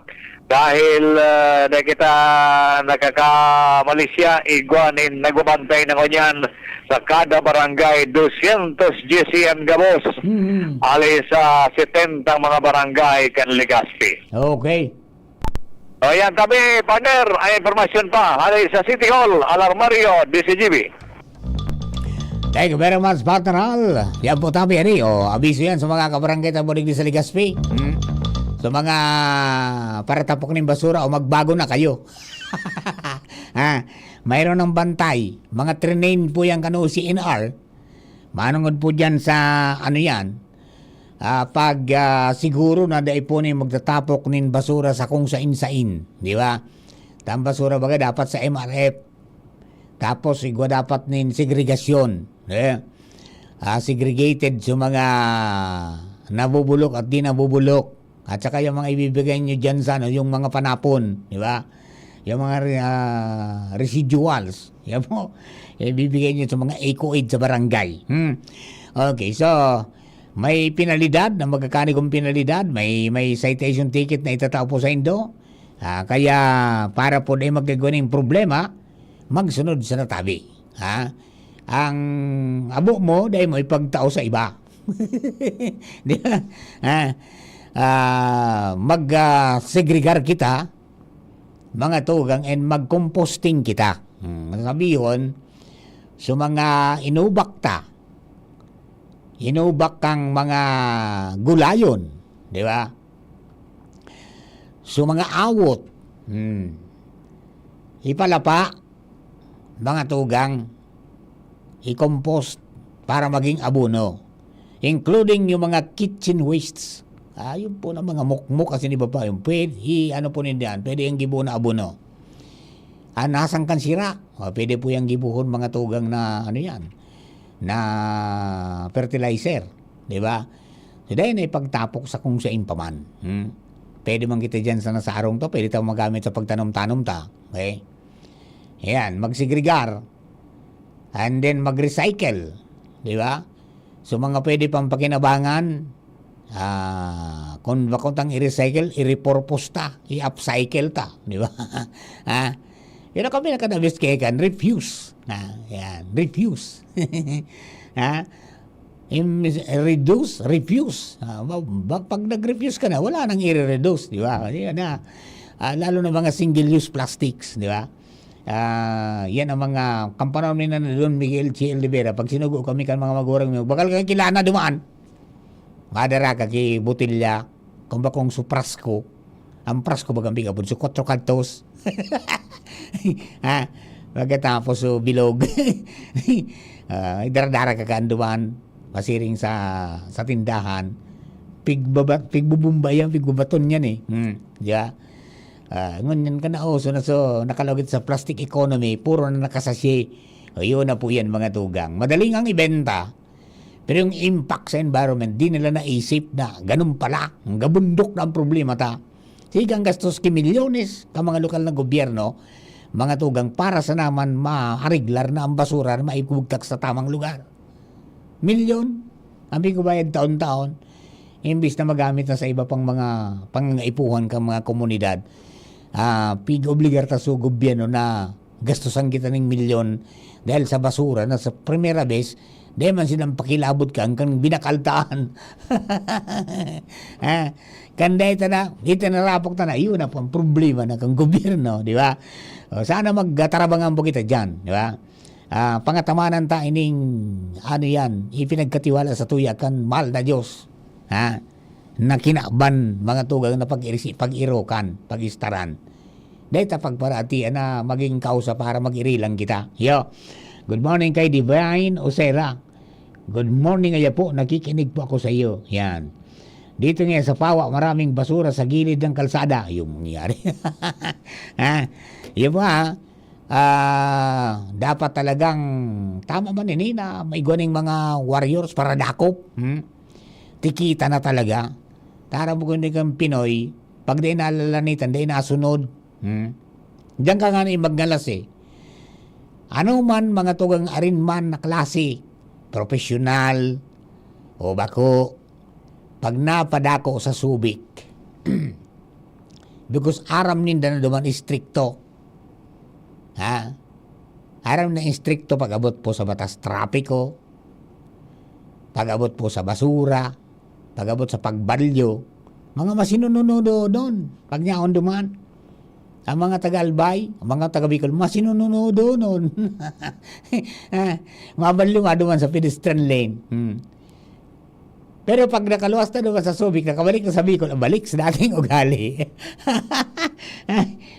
dahil, ah, dai kita nakakamalisya, igwa nin nagbabantay na ngunyan sa kada barangay, dosyentos diyes iyan gabos. Mm. Ali sa setenta mga barangay kan Legazpi. Okay. O, yan tabi, partner, ay impormasyon pa. Hali sa City Hall, Alarmario, D C G B. Thank you very much, partner Al. Yan po tabi, ani. O, abiso yan sa mga kabarangay tabulig di sa Legazpi. Hmm? Sa mga paratapok nin basura, o magbago na kayo. Ha? Mayroon ng bantay. Mga trained po yan kano C N R. Manungod po dyan sa, ano yan, ah, pag, ah, siguro na dai po na magtatapok nin basura sa kung sain-sain, di ba? Ang basura baga dapat sa M R F. Tapos, igwa dapat nin segregasyon, eh. Ah, segregated sa mga nabubulok at di nabubulok. At saka yung mga ibibigay nyo dyan sa, ano, yung mga panapon, di ba? Yung mga re-, ah, residuals, yan po, ibibigay nyo sa mga eco-aid sa barangay. Hmm. Okay, so, may penalidad na magkakanig kong penalidad, may, may citation ticket na itatao po sa indo. Ah, kaya para po di magkagwa ning problema, magsunod sa natabi. Ha? Ang abo mo, dai mo ipagtao sa iba. Di ba? Ha? Ah, mag, ah, segregar kita, mga tugang, and mag-composting kita. Hmm, sabihon, so mga inubak ta, inubak kang mga gulayon, di ba? So mga awot, hmm, ipalapa, mga tugang, i-compost para maging abono, including yung mga kitchen wastes. Ah, yun po na mga mukmok kasi iba pa, yung pwede, i-, ano po nindiyan, pwede yung gibo na abono. Ah, nasang kan sira, o, pwede po yung gibuhon mga tugang na, ano yan, na fertilizer, di ba? So, dahil na ipagtapok sa kung sain pa man. Hmm? Pwede man kita dyan sa nasa arong to, pwede tayo magamit sa pagtanom-tanom ta. Okay? Ayan, magsegregar. And then mag-recycle. Di ba? So, mga pwede pang pakinabangan, ah, kung bakong tang i-recycle, i-repurpose ta, i-upcycle ta. Di ba? Ha? Yun ang kami nakadabis kaya kan, refuse. Na, yan, refuse. Ha? Im-, reduce, refuse. Ah, ba-, ba-, pag nag-refuse ka na, wala nang i-reduce, di ba? Yan na. Ah, lalo na mga single-use plastics, di ba? Ah, yan ang mga kampanaw ni na Don Miguel G L de Vera. Pag sinugo kami kan mga magurang mi, "Bakal kang kilana dumaan." Madara ka ki botelya, kung bakong su prasko. Ang prasko bagang pigabon, su kwatro kantos. Ha? Pagkatapos, su bilog. Ah, idara-dara ka kan duman, pasiring sa, sa tindahan. Pigbaba-, pigbubumba yan, pigbubaton yan eh. Hmm, di ba? Ah, ngunyan ka na, oh, so na, so, nakalugit sa plastic economy, puro na nakasasye. O, yun na po yan, mga tugang. Madaling ang ibenta, pero yung impact sa environment, di nila naisip na ganun pala. Ang gabundok na ang problema ta. Sige, ang gastos ki milyones ka mga lokal na gobyerno, mga tugang, para sa naman maariglar na ang basura na maibugtak sa tamang lugar. Milyon ang pigbabayad taon-taon. Imbis na magamit na sa iba pang mga pangangaipuhan ka mga komunidad, ah, pig-obligar ta sa gobyerno na gastusan kita ning milyon dahil sa basura na sa primera bes, dahil man silang pakilabot ka, ang kang binakaltaan. Ha? Kan dahil ta na, itinarapok ta na, yun na po ang problema na kang gobyerno, di ba? O, sana magtarabangan po kita dyan, di ba? Ah, pangatamanan ta ining, ano yan, ipinagkatiwala sa tuya kan mahal na Diyos. Ha? Na kinaban, mga tugang na pag-irisi-, pag-irokan, pag-istaran. Dahil ta pagparatian na maging kausa para mag-irilang kita. Yo. Good morning kay Divine Osera. Good morning, aya po. Nakikinig po ako sa iyo. Yan. Dito nga sa Pawa, maraming basura sa gilid ng kalsada. Yung mangyari. Ha? Yun po, ha? Ah, dapat talagang tama man ini na may guning mga warriors para dakop. Hmm? Tikita na talaga. Tara mo kundi kang Pinoy, pag di nalalanitan, di nasunod. Hmm? Diyan ka nga na magngalas eh. Ano man mga tugang arin man na klase, professional o bako, pag napadako sa Subic, because aram ninda na duman istrikto. Ha? Aram na istrikto pag-abot po sa batas trapiko, pag-abot po sa basura, pag-abot sa pagbalyo, mga masinununudon, pag nyaon duman. Ang mga taga-Albay, ang mga taga-Bicol, masinununudonon. Ah, mabalyo nga duman sa pedestrian lane. Hmm. Pero pag nakaluwas na naman sa Subic, nakabalik na sa Bicol, ang balik sa dating ugali.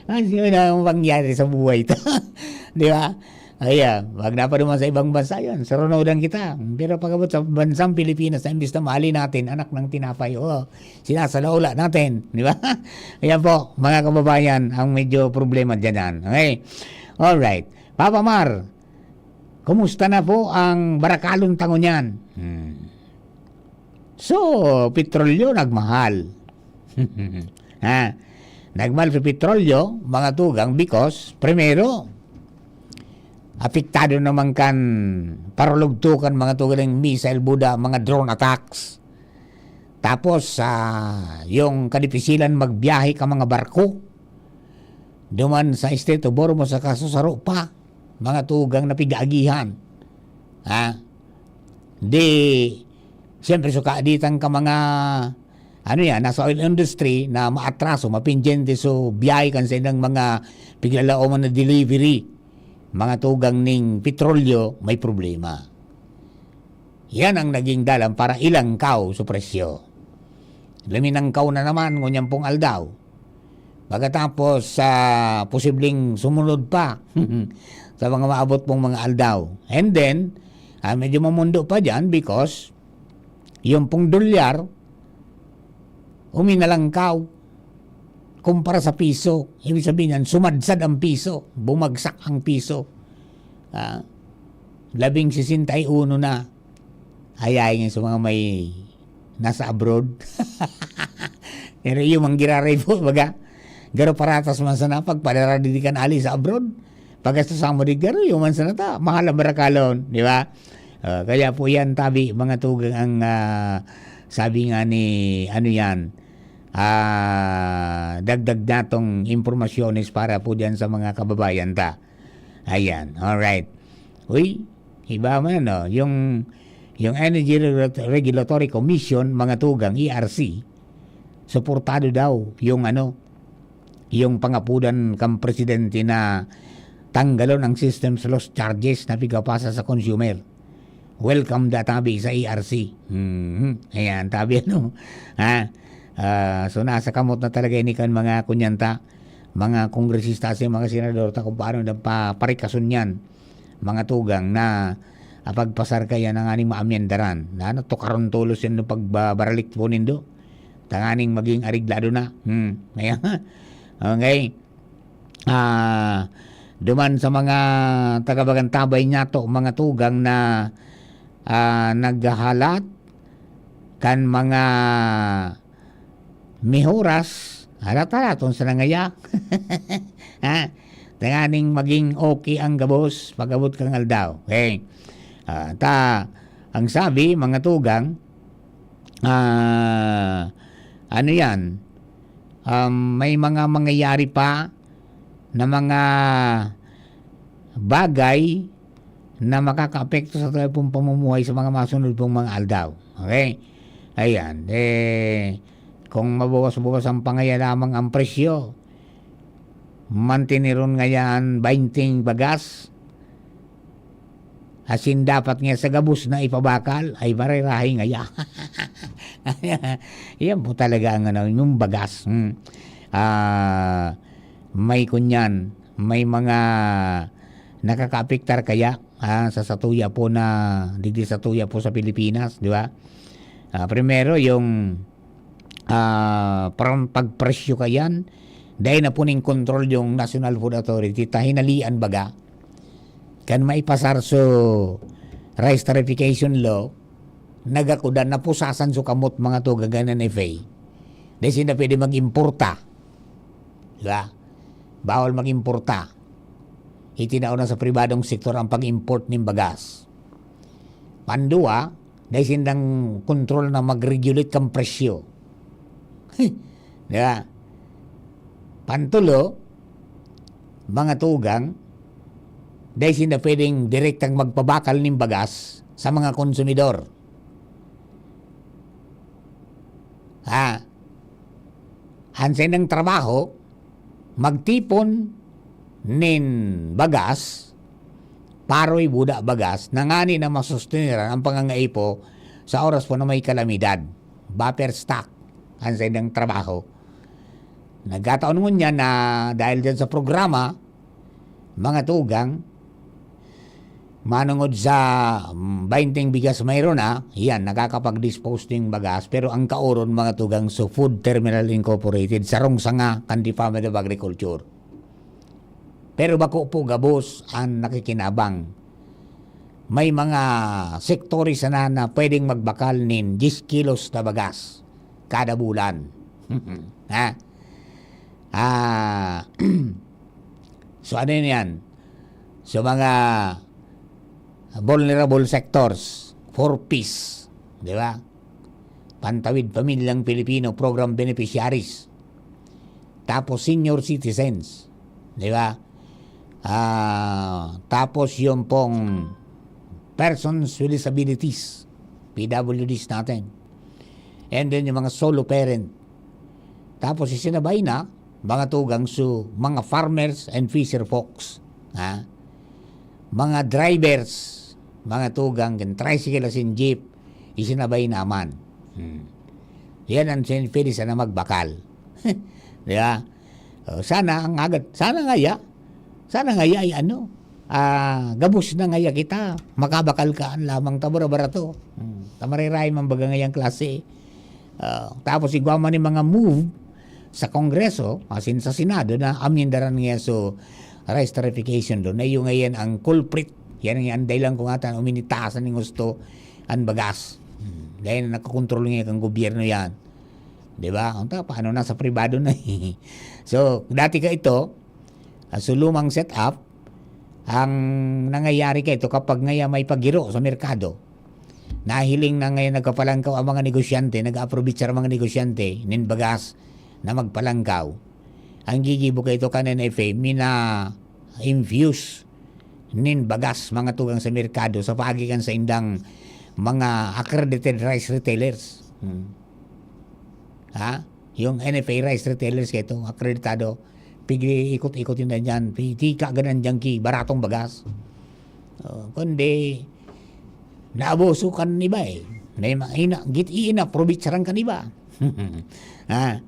Ano yun ang mangyari sa buhay to? Di ba? Ayan, wag na pa naman sa ibang bansa yun. Sarunudan kita. Pero pag-abot sa bansang Pilipinas, na imbis na mahalin natin, anak ng tinapay, oh, sinasalaula natin. Di ba? Ayan po, mga kababayan, ang medyo problema dyan. Okay? Alright. Papa Mar, kumusta na po ang Barakalon tango niyan? Hmm. So, petrolyo nagmahal. Ha? Nagmahal sa petrolyo, mga tugang, because, primero, apektado naman kan parulugtukan, mga tugang, ng missile, buda, mga drone attacks. Tapos, ah, yung kadipisilan magbiyahe ka mga barko, duman sa Strait of Hormuz, sa kaso saro pa, mga tugang na pig-aagihan. Ha? Di, siyempre, suka, di tang ka mga, ano yan, nasa oil industry na maatraso, mapindyente, so biyahe kan sa ilang mga piglalaoman na delivery, mga tugang ning petrolyo, may problema. Yan ang naging dalan para ilangkaw sa presyo. Luminangkaw na naman ngunyan pong aldaw. Pagkatapos, ah, posibleng sumunod pa sa mga maabot pong mga aldaw. And then, ah, medyo mamundo pa dyan because yung pong dolyar, uminalangkaw kumpara sa piso. Ibig sabihin yan, sumadsad ang piso, bumagsak ang piso. Ah, labing sisenta y uno na. Ay, ay, nga sa mga may nasa abroad. Pero yung manggiraray po, baga, garo paratas man sana pagpadara di kan ali sa abroad. Pagkasta sa mo di garo, yung man sana ta, mahal ang barakalon, di ba? Ah, kaya po yan, tabi, mga tugang ang, ah, sabi nga ni, ano yan, ah, dagdag natong impormasyones para po dyan sa mga kababayan ta. Ayan, alright. Uy, iba man, no? Yung, yung Energy Regula-, Regulatory Commission, mga tugang, E R C, suportado daw yung, ano, yung pangapudan kang presidente na tanggalon ang systems loss charges na pigapasa sa consumer. Welcome da tabi sa E R C. Mhm. Ayan, tabi ano. Ha? Ah, so nasa kamot na talaga ini kan mga kunyanta, mga kongresista sa mga senador ta kung paano na pa-, parikason yan. Mga tugang na, ah, pagpasar kaya na nga ning maamyendaran. Na ano, tukaron tolos yan no pagbaralik po nindo. Tanganing maging areglado na. Hmm. Ayan. Okay. Ah, duman sa mga taga-Bagantabay niyato, mga tugang na, ah, naghahalat kan mga mihoras, halat-halaton sa nangaya. Ha? Tanganing maging okay ang gabos pag-abot kang aldaw. Okay. Ah, ta, ang sabi, mga tugang, ah, ano yan? Um, may mga mangyayari pa na mga bagay na makakaapekto sa tayo pong pamumuhay sa mga masunod pong mga aldaw. Okay? Ayan. Eh, kung mabawas-bawas ang pangaya lamang ang presyo, mantiniron ngayan bainting bagas, Asin dapat nga sa gabos na ipabakal, ay marerahe ngaya. Yan po talaga ang ano, yung bagas. Hmm. Ah, may kunyan, may mga nakakaapektar kaya, ah, sa satuya po na, digdi satuya po sa Pilipinas, di ba? Ah, primero, yung, ah, parang pagpresyo kayan, dahil na po ning control yung National Food Authority, ta hinalian baga. Kan maipasar so rice tariffication law, nagakudan, napusasan so kamot mga tugang kan N F A. Dahil sinda pwede mag-importa. Di ba? Bawal mag-importa. Itinao na sa pribadong sektor ang pag-import nin bagas. Pandua, dahil sindang kontrol na mag-regulate kan presyo. Di ba? Pantulo, mga tugang, dahil sinda pwedeng direktang magpabakal nin bagas sa mga konsumidor. Ha? An saindang trabaho, magtipon nin bagas, paroy, buda, bagas, na ngani na masusteneran ang pangangaipo sa oras po na may kalamidad. Buffer stock an saindang trabaho. Nagkataon ngunyan na dahil dyan sa programa, mga tugang, manongod sa, mm, bainteng bigas mayroon na, yan, nakakapag-dispose ding bagas, pero ang kaoron, mga tugang, so Food Terminal Incorporated, sarong sanga kan Department of Agriculture. Pero bako po gabos an nakikinabang. May mga sektores sana na pwedeng magbakal nin diyes kilos na bagas kada bulan. Ha? Ah, so ano yun yan? So mga vulnerable sectors, four Ps, di ba? Pantawid Pamilyang Pilipino Program Beneficiaries. Tapos senior citizens, di ba? Ah, tapos yung pong persons with disabilities, P W Ds natin. And then yung mga solo parent. Tapos isinabay na, mga tugang su, mga farmers and fisher folks. Ha? Mga drivers, mga tugang, kan tricycle asin jeep, isinabay naman. Hmm. Yan ang sin-, pwede sana magbakal. Di ba? O, sana ang agat, sana ngaya, sana ngaya ay ano, ah, gabos na ngaya kita, makabakal ka lamang ta, bara-barato. Hmm. Ta marerahe man baga ngayang klase. Ah, tapos igwa man yung mga move sa Kongreso, asin sa Senado na amendaran ngaya so rice tariffication law. Na iyo ngayan ang culprit. Yan ang, ang dahilan kung atan uminitasan ning husto an bagas. Hmm. Dahil na nakakontrol ngaya kan gobyerno yan. Di ba? Ang ta, paano na sa pribado na eh? So, dati ka ito, ah, so lumang setup, ang nangyayari ka ito kapag ngaya may pagiro sa merkado, nahiling na ngayon nagpapalangkaw ang mga negosyante, nag-aaprovechar ang mga negosyante nin bagas na magpalangkaw. Ang gigibo ka ito kan N F A, mina-infuse nin bagas mga tugang sa merkado sa paagi kan saindang mga accredited rice retailers. Hmm. Ha? Yung N F A rice retailers kaito, akreditado, pig-ikot-ikot yun na dyan, pi-, di ka ganan dyan ki baratong bagas. Oh, kundi, naabuso kan iba eh. Na ima-, ina-, git-, iinaprobitsaran kan iba. Ha?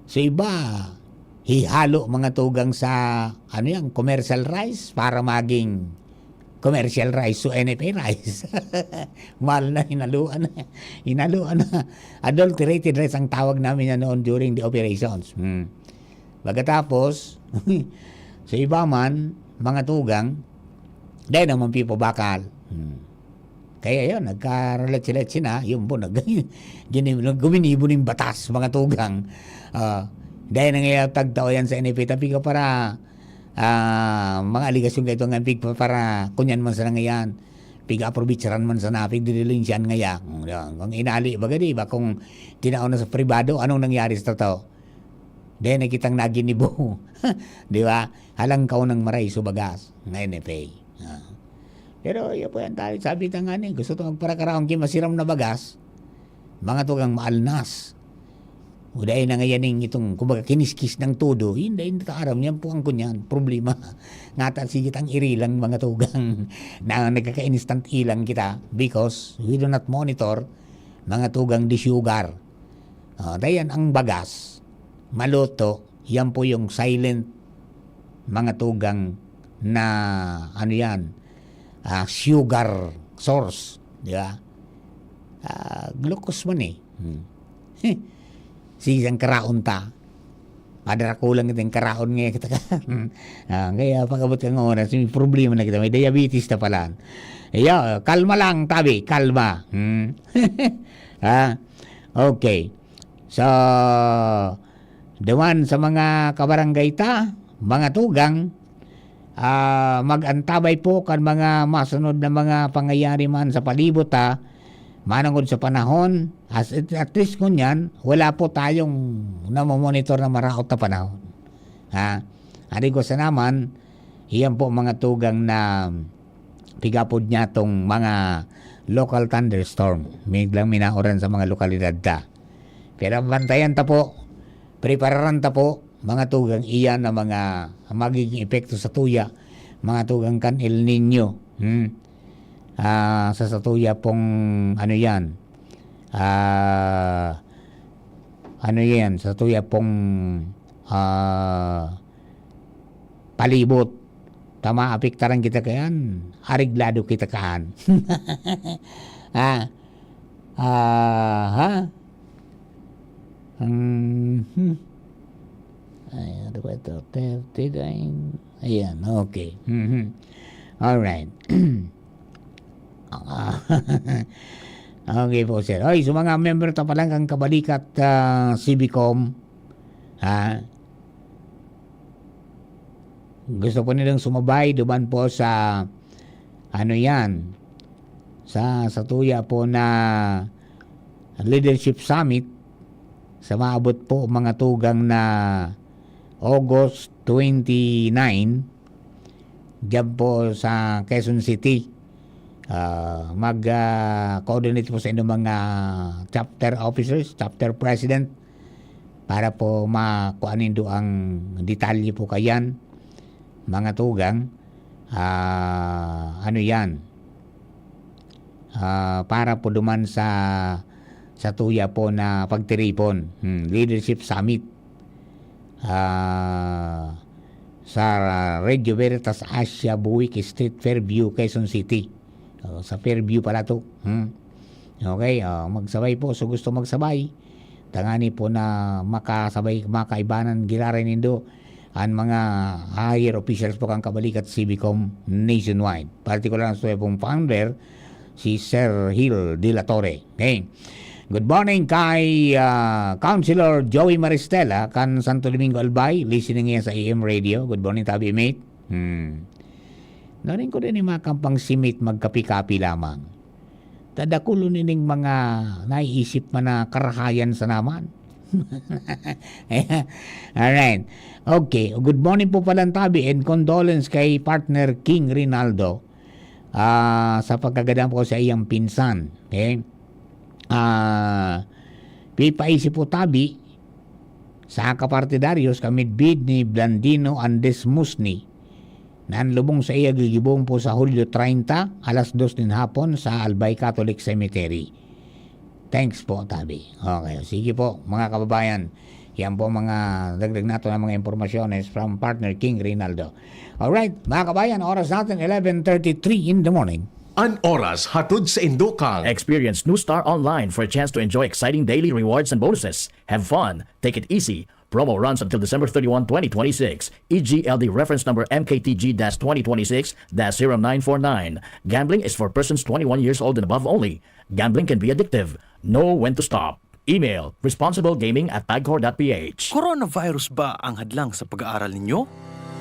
So iba, hihalo mga tugang sa, ano yan, commercial rice para maging commercial rice, so N F A rice. Mahal na, hinaluan na. Hinaluan na. Adulterated rice ang tawag namin yan noon during the operations. Hmm. Pagkatapos, sa iba man, mga tugang, dahil naman pipabakal. Hmm. Kaya yun, nagka-relate-relate sila. Yun po, nag-, gini-, guminibo ng batas, mga tugang. Ah, dahil nangyayatag tao yan sa N F A, tapi ka para, ah, mga aligasyon kayo nga, pig-, para kunyan man sana ngayan, pig-aprobicharan man sana, pigdidilinsyan ngaya. Kung inali, baga di ba, kung tinao na sa pribado, anong nangyari sa totoo? Dahil nakitang naginibo. Di ba? Halangkaw ng maray so bagas ng N F A. Ah. Pero, yun po yan tayo. Sabi ta nga ni, gusto to magparakaraon ki masiram na bagas, mga tugang maalnas. O dai na ngayaning itong, kumbaga, kiniskis ng todo, yun, dai na ta aram, yan po ang kunyan, problema. Ngata sige tang irilang mga tugang na nagkaka-instant ilang kita because we do not monitor mga tugang di sugar. Ah, dayan ang bagas, maluto, yan po yung silent mga tugang na, ano yan, ah, sugar source, di ba? Ah, glucose man eh. Hmm. Sige, siyang karaon ta. Padara ko lang itong karaon ngayon kita ka. Ah, kaya pag-abot kang oras, may problema na kita. May diabetes na pala. Iya, kalma lang, tabi, kalma. Hmm. Ah, okay. So, duman sa mga kabarangay ta, mga tugang, ah, mag-antabay po kan mga masunod na mga pangyayari man sa palibot, ha. Manongod sa panahon, as, at least ngunyan, wala po tayong namomonitor na maraot na panahon. Ha? Ari ko sa naman, iyan po mga tugang na pigapod niya tong mga local thunderstorm. May lang minauran sa mga lokalidad ta. Pero bantayan ta po, prepararan ta po, mga tugang iyan na mga magiging epekto sa tuya, mga tugang kan El Niño. Hmm. Ah, sa satuya pong ano yan, ah, ano yan, sa satuya pong ah, palibot. Ta maapektaran kita kayan, areglado kita kaan. Ah, ah, ha? Mhm. Ay, ano ba ito? Thirty-nine. Ayan, okay. Mhm. Alright. Ah, okay po, sir. Oy, sa mga member ta palang kan Kabalikat, ah, Civicom, ha? Gusto po nilang sumabay duman po sa, ano yan, sa, sa tuya po na Leadership Summit sa maabot po mga tugang na August twenty-nine, diyan po sa Quezon City. Ah, mag, ah, coordinate po sa inyong mga chapter officers, chapter president, para po makuha nindo ang detalye po kayan, mga tugang. Ah, ano yan? Ah, para po duman sa, sa tuya po na pagtiripon, hmm, Leadership Summit. Ah, sa Radio Veritas Asia, Buwik Street, Fairview, Quezon City. Oh, sa Fairview pala to. Hmm. Okay, oh, magsabay po. So gusto magsabay, tangani po na makasabay, makaibanan, giraray nindo an mga higher officials po kan Kabalikat Civicom nationwide. Partikular ang suya pong founder, si Sir Hill de la Torre. Okay. Good morning kay, ah, Councilor Joey Maristela kan Santo Domingo, Albay. Listening yan sa A M radio. Good morning, tabi, mate. Hmm. Narin ko din yung mga kampang simit, magkapi-kapi lamang. Tadakulon ining mga naiisip man na karahayan sa naman. Alright. Okay. Good morning po palang tabi and condolence kay partner King Rinaldo, ah, sa pagkagadan po sa iyang pinsan. Okay? Ah, pipaisip po tabi sa kapartidaryos kamidbid ni Blandino Andes Musni, na an lubong saiya gigibong po sa Hulyo treinta, alas dos nin hapon, sa Albay Catholic Cemetery. Thanks po, tabi. Okay, sige po, mga kababayan. Yan po mga dagdag nato na mga impormasyones from partner King Rinaldo. Alright, mga kabayan, oras natin eleven thirty-three in the morning. An oras hatod sa Indokang. Experience New Star Online for a chance to enjoy exciting daily rewards and bonuses. Have fun. Take it easy. Promo runs until December thirty-one, twenty twenty-six. E G L D reference number M K T G dash twenty twenty-six dash zero nine four nine. Gambling is for persons twenty-one years old and above only. Gambling can be addictive. Know when to stop. Email, responsiblegaming at pagcor dot P H. Coronavirus ba ang hadlang sa pag-aaral ninyo?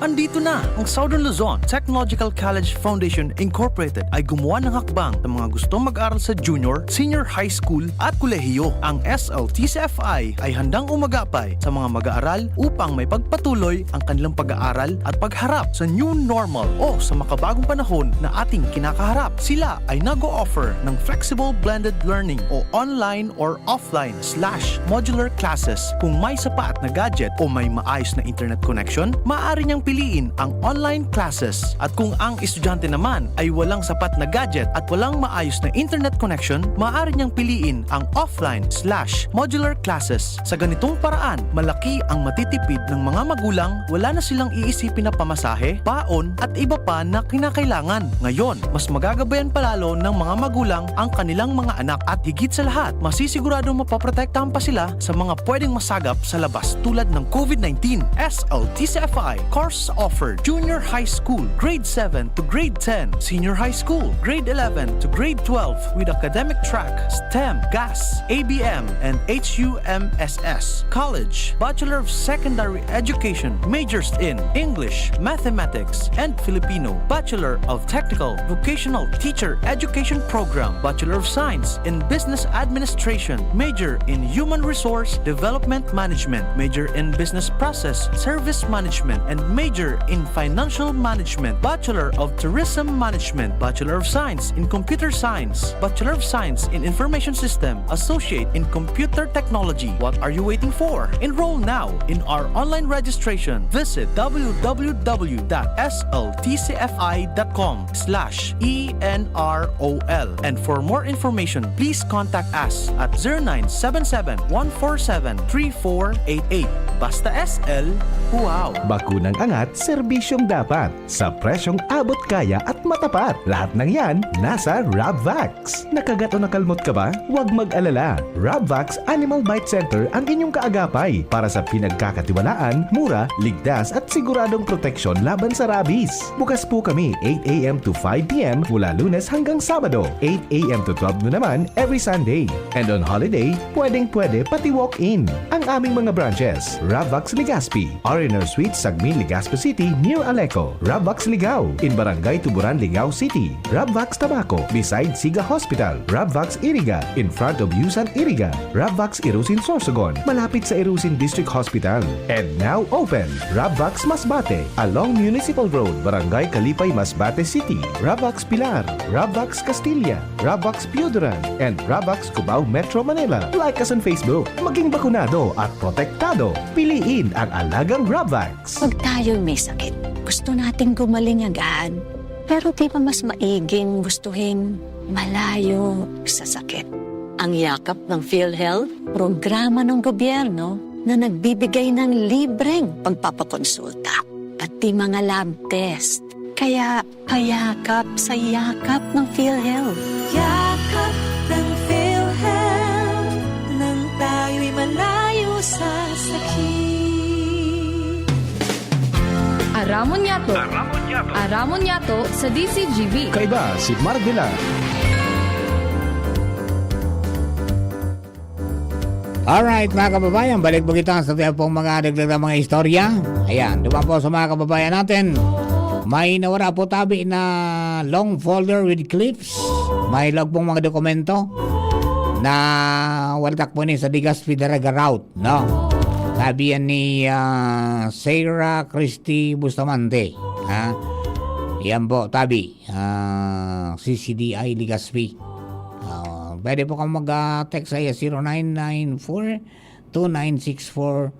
Andito na ang Southern Luzon Technological College Foundation Incorporated ay gumawa ng hakbang sa mga gustong mag-aral sa junior, senior high school at kolehiyo. Ang S L T C F I ay handang umagapay sa mga mag-aaral upang may pagpatuloy ang kanilang pag-aaral at pagharap sa new normal o sa makabagong panahon na ating kinakaharap. Sila ay nag-o-offer ng flexible blended learning o online or offline slash modular classes. Kung may sapat na gadget o may maayos na internet connection, maaari niyang piliin ang online classes. At kung ang estudyante naman ay walang sapat na gadget at walang maayos na internet connection, maaari niyang piliin ang offline slash modular classes. Sa ganitong paraan, malaki ang matitipid ng mga magulang, wala na silang iisipin na pamasahe, baon, at iba pa na kinakailangan. Ngayon, mas magagabayan pa lalo ng mga magulang ang kanilang mga anak at higit sa lahat, masisiguradong mapoprotektahan pa sila sa mga pwedeng masagap sa labas tulad ng COVID nineteen. S L T C F I course offer: Junior High School, Grade seven to Grade ten, Senior High School, Grade eleven to Grade twelve, with academic track, STEM, GAS, A B M, and H U M S S. College, Bachelor of Secondary Education, majors in English, Mathematics, and Filipino, Bachelor of Technical Vocational Teacher Education Program, Bachelor of Science in Business Administration, major in Human Resource Development Management, major in Business Process Service Management, and major in Financial Management, Bachelor of Tourism Management, Bachelor of Science in Computer Science, Bachelor of Science in Information System, Associate in Computer Technology. What are you waiting for? Enroll now in our online registration. Visit w w w dot s l t c f i dot com slash e n r o l. And for more information, please contact us at zero nine seven seven, one four seven, three four eight eight. Basta S L, wow! Bakunang angat, serbisyong dapat. Sa presyong abot kaya at matapat. Lahat ng yan, nasa Rabvax. Nakagat o nakalmot ka ba? Huwag mag-alala. Rabvax Animal Bite Center ang inyong kaagapay para sa pinagkakatiwalaan, mura, ligtas at siguradong proteksyon laban sa rabies. Bukas po kami eight a m to five p m mula Lunes hanggang Sabado, eight a m to twelve noon naman every Sunday. And on holiday, pwedeng-pwede pati walk-in. Ang aming mga branches, Rabvax Legazpi, R and R Suite, Sagmin, Legazpi City, near Aleco. Rabvax Ligao, in Barangay Tuburan, Ligao City. Rabvax Tabaco, beside Siga Hospital. Rabvax Iriga, in front of Yusan Iriga. Rabvax Irusin Sorsogon, malapit sa Irusin District Hospital. And now open, Rabvax Masbate, along Municipal Road, Barangay Kalipay, Masbate City. Rabvax Pilar, Rabvax Castilla, Rabvax Pioduran, and Rabvax Cubao, Metro Manila. Like us on Facebook. Maging bakunado at protektado. Piliin ang alagang Rabvax. Pag tayo'y may sakit, gusto nating gumaling agad. Pero di ba mas maiging gustuhin malayo sa sakit? Ang yakap ng PhilHealth, programa ng gobyerno na nagbibigay ng libreng pagpapakonsulta, pati mga lab test. Kaya payakap sa yakap ng PhilHealth. Yakap ng PhilHealth, nang tayo'y malayo sa sakit. Aramon Yato. Aramon Yato. Aramon Yato sa D Z G B. Kaiba si Mark Villar. Alright, mga kababayan, balik po kita sa tiyan pong mga dagdag na mga istorya. Ayan, duman po sa mga kababayan natin. May nawara po tabi na long folder with clips. May log pong mga dokumento na waltak po ni sa Legazpi Daraga route, no? Sabi yan ni, ah, Sarah Christie Bustamante, ha? Yan po, tabi, ah, C C D I Legazpi. Ah, pwede po kang mag, ah, text sa iya, zero nine nine four two nine six four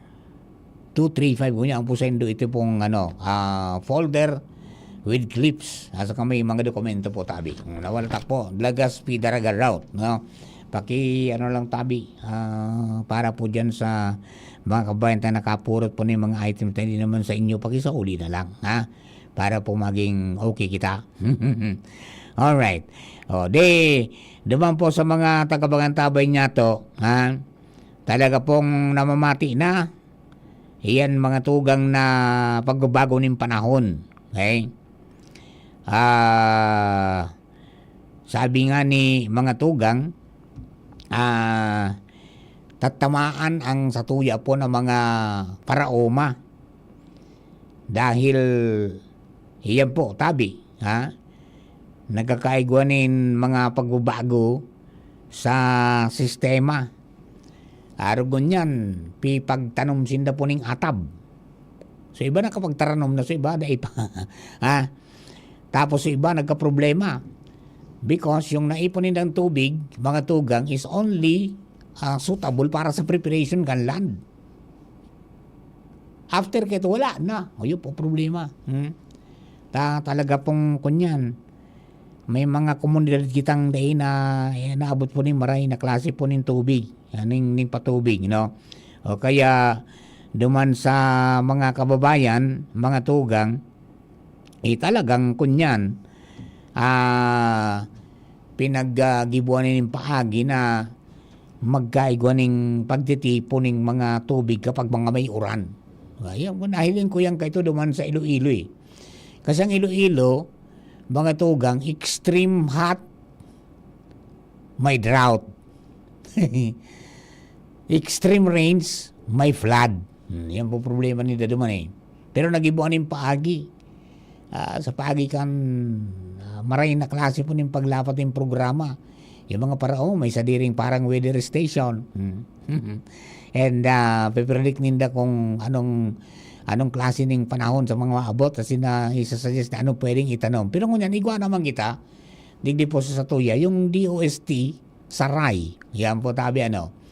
two three five. Ngunyan po saindo ito pong, ano, ah, folder with clips. Asa ka may mga dokumento po, tabi. Nawaltak po, Legazpi Daraga route, no? Paki, ano lang, tabi, ah, para po dyan sa mga kabayan tayo nakapurot po ng mga items na hindi naman sa inyo, pakisauli na lang, ha? Para po maging okay kita. Alright. O, di, duman po sa mga taga-Bagantabay niya to, ha? Talaga pong namamati na. Iyan mga tugang na pagbabago nin panahon. Okay? Ah, sabi nga ni mga tugang, ah, tatamaan ang satuya po ng mga paraoma. Dahil, iyan po, tabi, ha? Nagkakaigwa nin mga pagbabago sa sistema. Arog ngunyan, pipagtanom sinda po ning atab. So, iba nakapagtaranom na, so iba, dai pa. Ha? Tapos, so iba, nagkaproblema. Because yung naipon nilang tubig, mga tugang, is only, ah, suitable para sa preparation kan land. After kaito, wala na. O, yun po problema. Hmm? Ta-, talaga pong kunyan. May mga komunidad kitang dai na, eh, naabot po ning maray na klase po ning tubig. Ah, ning, ning patubig, no? O kaya, duman sa mga kababayan, mga tugang, eh, talagang kunyan, ah, pinag-, ah, gibuan nin paagi na magkaigwa ning pagtitipon ning mga tubig kapag mga may uran. Ayan, nahiling ko yan kaito duman sa Iloilo, eh. Kasi ang Iloilo, mga tugang, extreme hot, may drought. Extreme rains, may flood. Hmm, yan po problema ninda duman, eh. Pero nagibuan nin paagi. Ah, sa paagi kan, ah, maray na klase po nin paglapat nin programa. Yung mga paraon, may sadiring parang weather station. Hmm. And, ah, pipredict ninda kung anong, anong klase ning panahon sa mga maabot, kasi na isasuggest na anong pwedeng itanom. Pero ngunyan, igwa naman kita, digdi po sa satuya, yung D O S T, sa Rai. Yan po, tabi, ano.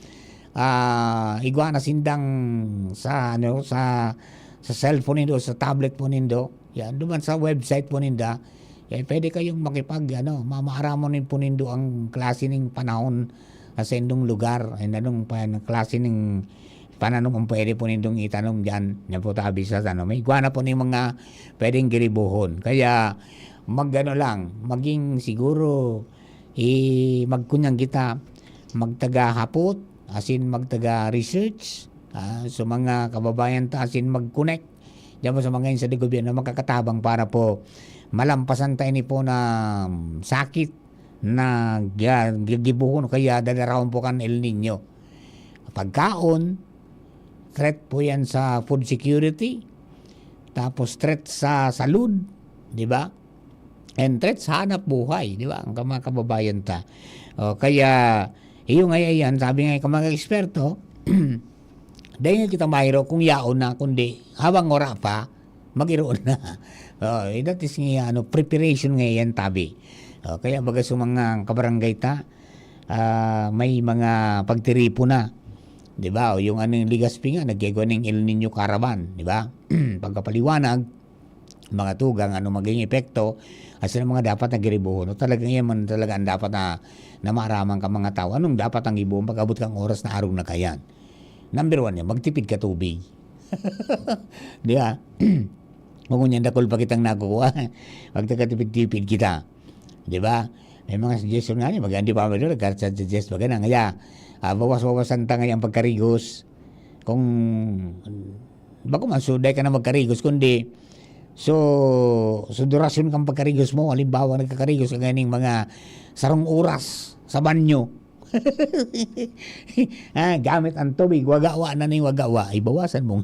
Ah, igwa na sindang sa, ano, sa, sa cellphone nindo, sa tablet po nindo. Yan, duman sa website po ninda. Yan, pwede kayong makipag, ano, ma-, maaraman nin po nindo ang klase ning panahon sa indong lugar. And anong pa-, klase ning pananom ang pwede po nindong itanom diyan. Yan po, tabi sa, ano, may igwa na po ning mga pwedeng giribuhon. Kaya, mag-ano lang, maging siguro, eh, magkunyang kita, magtaga hapot, asin magtaga research, ah, sa mga kababayan ta, asin mag-connect diyan po sa mga insan de gobyerno, makakatabang para po malampasan ta ini po na, um, sakit na ga-, gigibuhon o kaya dadarawon po kan El Niño. Pagkaon, threat po yan sa food security, tapos threat sa salud, di ba? And threat sa hanap buhay, di ba? Ang mga kababayan ta. O, kaya, iyo nga yan, sabi nga ka mga eksperto, dahil nga kita mayro kung yaon na, kundi habang wala pa, mag-iroon na. O, eh, that is nga, ano, preparation nga yan, tabi. O, kaya baga sa mga kabarangay ta, ah, may mga pagtiripo na. Di ba? O, yung ano, yung Legazpi nga, nagkigwa ng El Niño Caravan, di ba? Pagkapaliwanag, mga tugang, ano maging epekto, at sila mga dapat na giribuhon. O, talagang yan man talaga ang dapat na, na maaraman ka mga tao. Anong dapat ang gibuhon pag-abot kang oras na arog na kayan? Number one yan, magtipid ka tubig. Di ba? Kung ngunyan dakul pa kitang nakukuha, magtakatipid-tipid kita. Di ba? May mga suggestion nga ni, maganda pa, maganda, nagka-suggest, maganda. Kaya, ah, bawas-bawasan ta ngayon ang pagkarigos. Kung, bako man, so, dai ka na magkarigos, kundi, so, so, durasyon kang pagkarigos mo, halimbawa, nagkakarigos ka ganing mga sarong oras sa banyo. Ah, gamit ang tubig, wagawa na ni wagawa, ibawasan mo.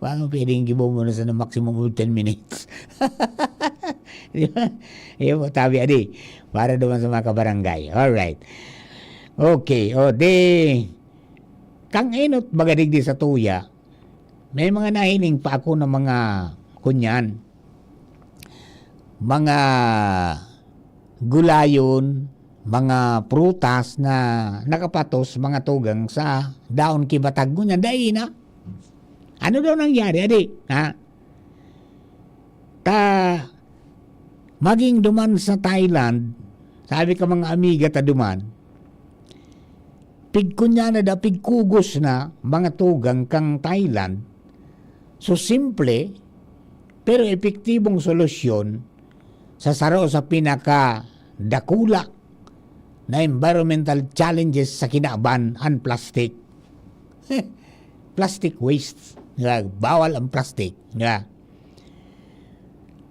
Baka pwedeng gibo mo na sa maximum of ten minutes. Di ba? Iyo, tabi, adi. Para naman sa mga kabarangay. Alright. Okay, o di, kang enot, baga digdi sa tuya, may mga nahiling pa ako ng mga kunyan, mga gulayon, mga prutas na nakapatos, mga tugang sa daon ki batag. Ngunyan, dai na. Ano daw nangyari, adi? Ha? Ta, maging duman sa Thailand, sabi ka mga amiga ta duman, pigkunya na da, pigkugos na, mga tugang kang Thailand. So, simple, pero epektibong solusyon sa saro sa pinakadakula na environmental challenges sa kinaban, ang plastic. Plastic waste. Di ba? Bawal ang plastic. Di ba?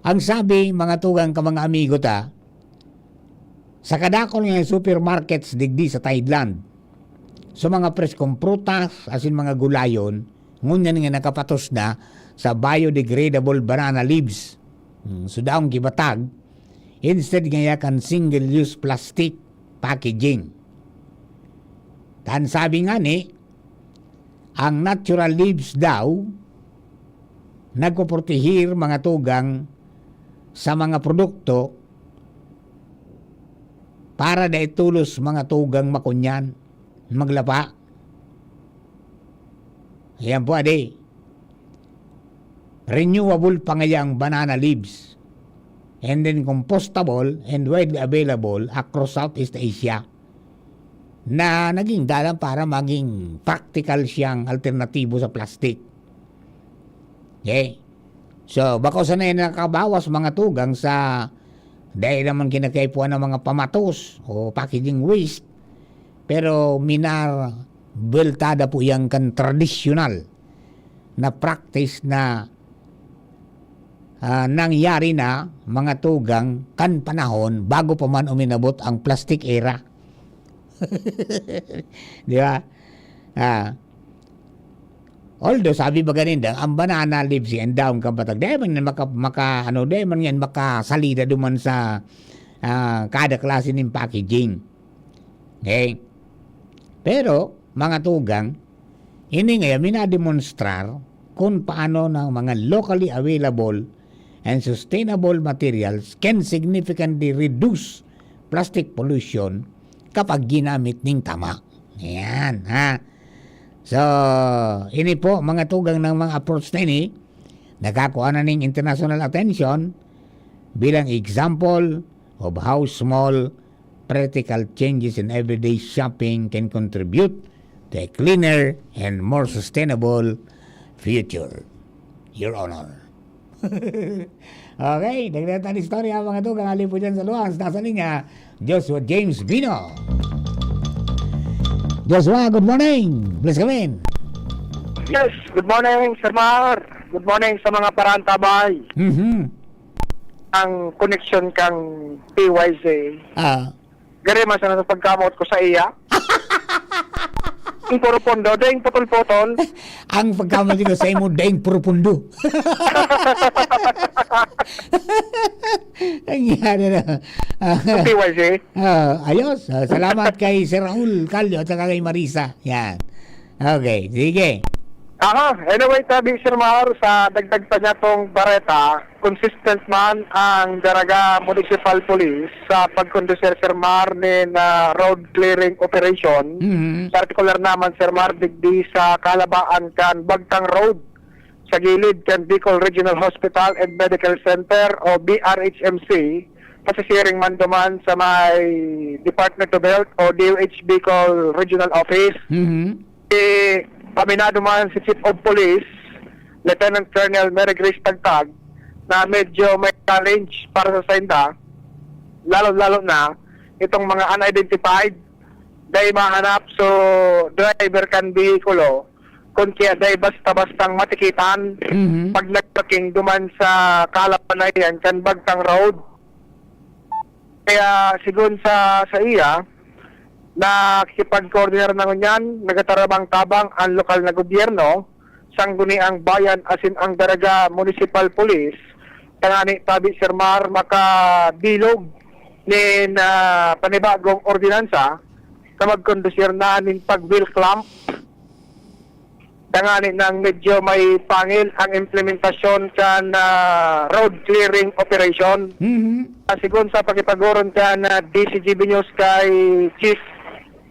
Ang sabi, mga tugang ka, mga amigo ta, sa kadakol nga supermarkets digdi sa Thailand, sa mga preskong prutas, asin mga gulayon, ngunyan nga nakapatos na sa biodegradable banana leaves. Hmm, so daong gibatag, instead ngaya kan single-use plastic packaging. Kan sabi ngani, ang natural leaves daw nagpoproteher, mga tugang, sa mga produkto para dai tolos, mga tugang, makunyan, maglapa. Ayan po, adi. Renewable pa ngaya ang banana leaves. And then compostable and widely available across Southeast Asia. Na naging dalan para maging praktikal siyang alternatibo sa plastic. Okay? So, bako sana yan nakabawas, mga tugang, sa dahil naman kinakaipuan ng mga pamatos o packaging waste. Pero minar-, buweltada po yan kan tradisyonal na practice na, ah, nangyari na, mga tugang, kan panahon bago pa man uminabot ang plastic era. Di ba? Ah. Although, sabi ba ganin, ang banana leaves yan, daon kan batag, di man yan maka-, maka-, ano, di man yan makasalida duman sa, ah, kada klase nin packaging. Okay? Pero, mga tugang, ini ngayon, minademonstrar kung paano ng mga locally available and sustainable materials can significantly reduce plastic pollution kapag ginamit ning tama. Ayan, ha? So, ini po, mga tugang, ng mga approach na ini, nakakua na ning international attention bilang example of how small practical changes in everyday shopping can contribute to a cleaner and more sustainable future. Your Honor. Okay, dagdagan ta an istorya, mga tugang. Hali po dyan sa luwas. Nasa linya, Joshua James Bino. Joshua, good morning. Please come in. Yes, good morning, Sir Mar. Good morning sa mga paraantabay. Mhm. Ang koneksyon kang P Y Z. Ah, Gari man sana sa pagkamot ko sa iya. Ang puro pondo, ding putol-putol. Ang pagkamali ko sa imo, daing profundo. Ang yan, ano. P Y Z. Ah, ayos. Ah, salamat kay Sir Raul Calio at saka kay Marisa. Yan. Okay, sige. Aha, anyway, tabi, Sir Mar, sa dagdag pa niya tong bareta, consistent man ang Daraga Municipal Police sa pagkondusir, Sir Mar, nin ah, road clearing operation. Mhm. Partikular naman, Sir Mar, digdi sa kalabaan kan Bagtang Road, sa gilid kan Bicol Regional Hospital and Medical Center o B R H M C, pasisiring man duman sa may Department of Health o D O H Bicol Regional Office. Mhm. Eh, aminado man si Chief of Police, Lieutenant Colonel Mary Grace Tagtag, na medyo may challenge para sa sainda, lalo-lalo na itong mga unidentified, dai mahanap, so driver kan behikulo, kun kaya dai basta-bastang matikitan Mhm. pag nagparking duman sa kalapanayan kan Bagtang Road. Kaya, sigon sa, sa iya, nakikipagkoordinar na ngunyan, nagtatarabang-tabang ang lokal na gobyerno, Sangguniang Bayan asin ang Daraga Municipal Police, tangani tabi, Sir Mar, makabilog nin ah, panibagong ordinansa na magkondusir na nin pag-wheel clamp. Tangani nang medyo may pangil ang implementasyon kan ah, road clearing operation. Mhm. Ah, sigon sa pakipag-oron kan ah, D C G B News kay Chief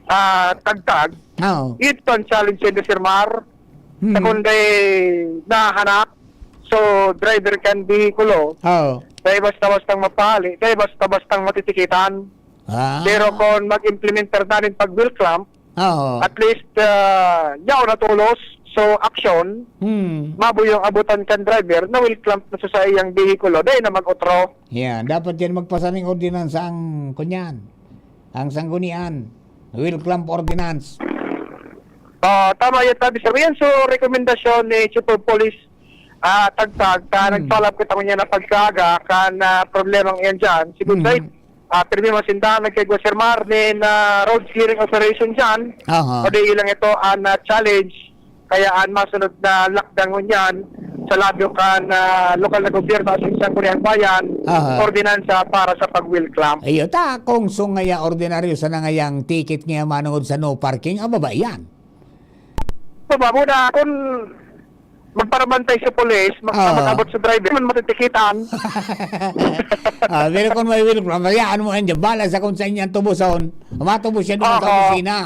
ah, Tagtag, Oo. ito ang challenge ni Sir Mar. Mhm. Sa kundi nahanap, so driver kan behikulo, Oo. dai basta-bastang mapali, dai basta-bastang matitikitan. Ah. Pero kung mag-implementar na rin pag-wheel clamp, Oo. at least, uh, yaw na tulos, so action, Hmm. mabuyong abutan kan driver na wheel clamp na sa iyang behikulo, dai na mag-otro. Yeah, dapat yan magpasaning ordinansa ang kunyan. Ang sanggunian. Wheel clamp ordinance. Ah, tama yan, tabi sa yan. So, rekomendasyon ni Chief of Police ah, Tagtag, ta Hmm. nagpalab kita niya na pagkaga kan ah, problemang iyan dyan. Sigun Hmm. sa ah, pirmi masindahan nagkaigwa Sir Mar nin ah, road clearing operation dyan. Aha. O di ilang ito ang ah, challenge Kaya an masunod na lockdown ngunyan sa lado kan, ah, lokal na gobyerno at sa Sangguniang Bayan, Aha. ordinansa para sa pag-welcome. Iyo ta, kung sungaya ordinaryo sana ngayang ticket ngaya manungod sa no parking, ababa yan. Baba muna, kung magparabantay sa pulis, mag-, Ah. mag-abot sa driver, man matitikitan. Ah, pero kung may welcome, hayaan mo yan dyan. Bala sa kung saan yan tubuson. Matubos siya doon sa Aha. opisina.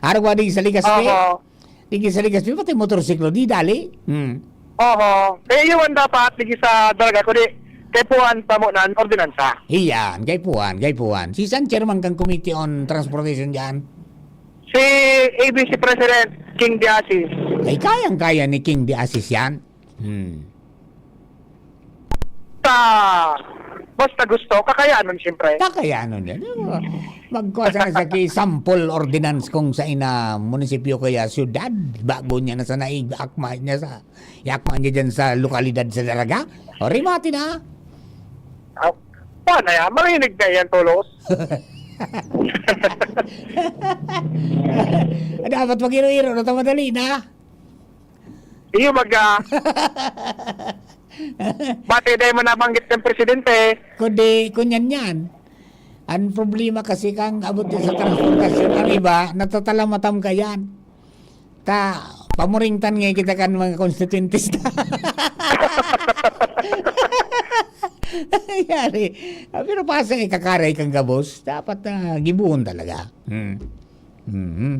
Arwa di sa Ligaspi. Aha. Di sa Ligaspi, pati motorsiklo, di dali. Hmm. Oho. Kaya yun dapat, ligi sa Daraga, kundi kay Puan pa mo na ang ordinansa. Iyan, kay Puan, kay Puan. Si San Chairman kang Committee on Transportation dyan. Si A B C President King De Asis. Ay, kayang-kaya ni King De Asis yan. Hmm. Sa basta gusto, kakayanon, siyempre. Kakayanon yan. Magkuha sana sa ki-, sample ordinance kung sa ina munisipyo kaya syudad, bago niya na sana i-akma niya sa, i-akma niya dyan sa lokalidad sa Daraga. O, rimati na. Ah, paano yan? Marinig na yan, tulos. Dapat mag-iro-iro na ito, madali na. Iyo, baga. Bati dahil mo nabanggit ng presidente. Kundi, kunyan yan. Ang problema kasi kang abot sa transportasyon, ang iba, natatalamatam ka yan. Ta, pamuringtan nga kita kan mga konstituyentes ta. Yari. Ah, pero pasa ikakaray kang gabos, dapat, ah, gibuhon talaga. Hmm. Mhm.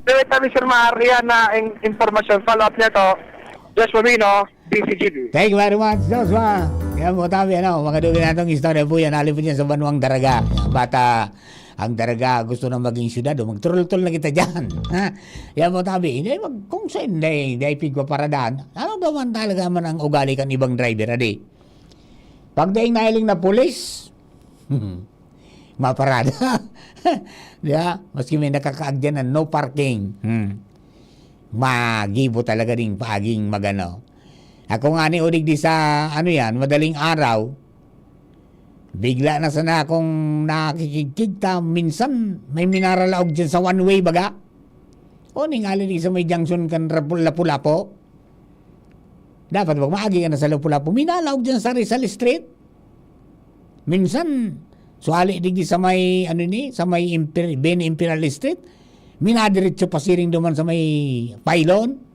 Pero kami, Sir Mar, yan na in-, informasyon. Follow up niya to. Joshua Mino, D C G B. Thank you very much, Joshua. Yan po, tabi, ano, mga dugi natong istorya po yan. Alin po dyan sa Banwang Daraga. Yan, bata, ang Daraga gusto na maging syudad. O, magturultol na kita dyan. Ha? Yan po, tabi. Hindi, mag, kung sa hindi, hindi pigpaparadahan. Ano daw man talaga man ang ugali kan ibang driver, adi? Pag daing nahiling na pulis, maparada. Di ba? Maski may nakakaag dyan na no parking. Hmm. Magibo talaga ding paging magano. Ako nga ni udig di sa, ano yan, madaling araw, bigla na sana akong nakikigkig ta, minsan may minaralaog dyan sa one way baga. O, ningali di sa may junction kan Rapu-, Lapu-Lapu. Dapat pag maagi ka na sa Lapu-Lapu, minalaog dyan sa Rizal Street. Minsan, suwali digdi sa may, ano ni, sa may Imper-, Beni Imperial Street, minadiretso pasiring duman sa may Pylon.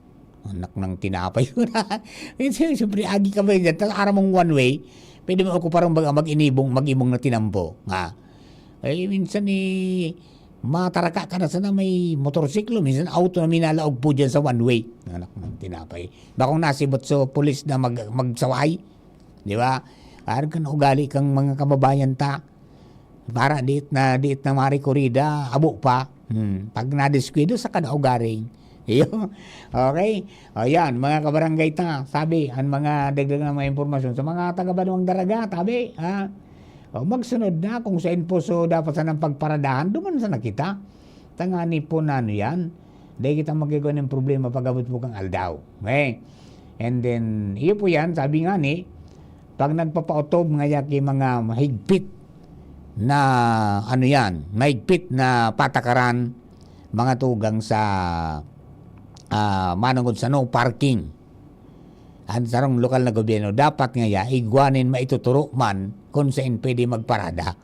Anak ng tinapay ko na. Minsan, siyempre, agi ka ba dyan? Tas aram mong one way, pwede mo ako parang mag-, mag-inibong, mag-ibong na tinampo. Nga. Eh, minsan, eh, mataraka ka na sana may motorsiklo, minsan auto na minalaog po dyan sa one way. Anak ng tinapay. Bakong nasibot sa pulis na mag-, magsaway. Di ba? Parang kan ugali kang mga kababayan ta. Para diit na, diit na marikorida, abo pa. Hmm. Pag nadiskuido, sa kada ugaring. Iyo. Okay? O yan, mga kabarangay ta. Sabi, ang mga dagdag na mga impormasyon sa mga taga Banwang Daraga, tabi, ha? O, magsunod na kung sa Imposo dapat sanang pagparadahan, duman sana kita. Tangani po na ano yan. Dahil kita magagawa ng problema pag-abot po kang aldaw. Okay? And then, iyo po yan, sabi nga ni, pag nagpapautob nga ya ki mga mahigpit na, ano yan, mahigpit na patakaran, mga tugang sa, ah, manungod sa no parking. Ang sarong lokal na gobyerno, dapat nga ya, igwanin maituturo man kung saan pwede magparada.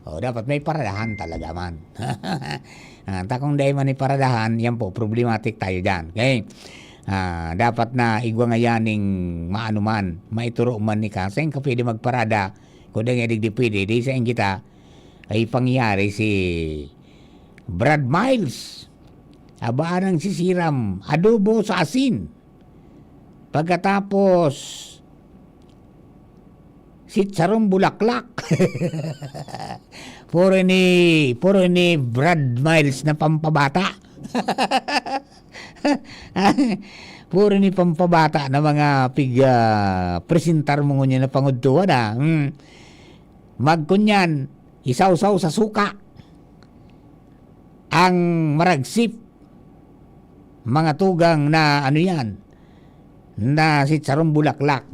O, dapat may paradahan talaga man. Ah, ta kung dai man iparadahan, yan po, problematic tayo dyan. Okay? Ah, dapat na igwa nga yaning maano man, maituro man ni ka, saan ka pwede magparada, kung dai nga digdi pwede, di saan kita, ay pangyari si Brad Miles. Aba, nang sisiram, adobo sa asin. Pagkatapos, si Charong Bulaklak. Puro ni, puro ni Brad Miles na pampabata. Puro ni pampabata na mga pig, ah, presentar mo ngunyan na pangudtuhan, ah. Hmm. Magkunyan, isawsaw sa suka. Ang maragsip, mga tugang na ano yan, na si Charong Bulaklak.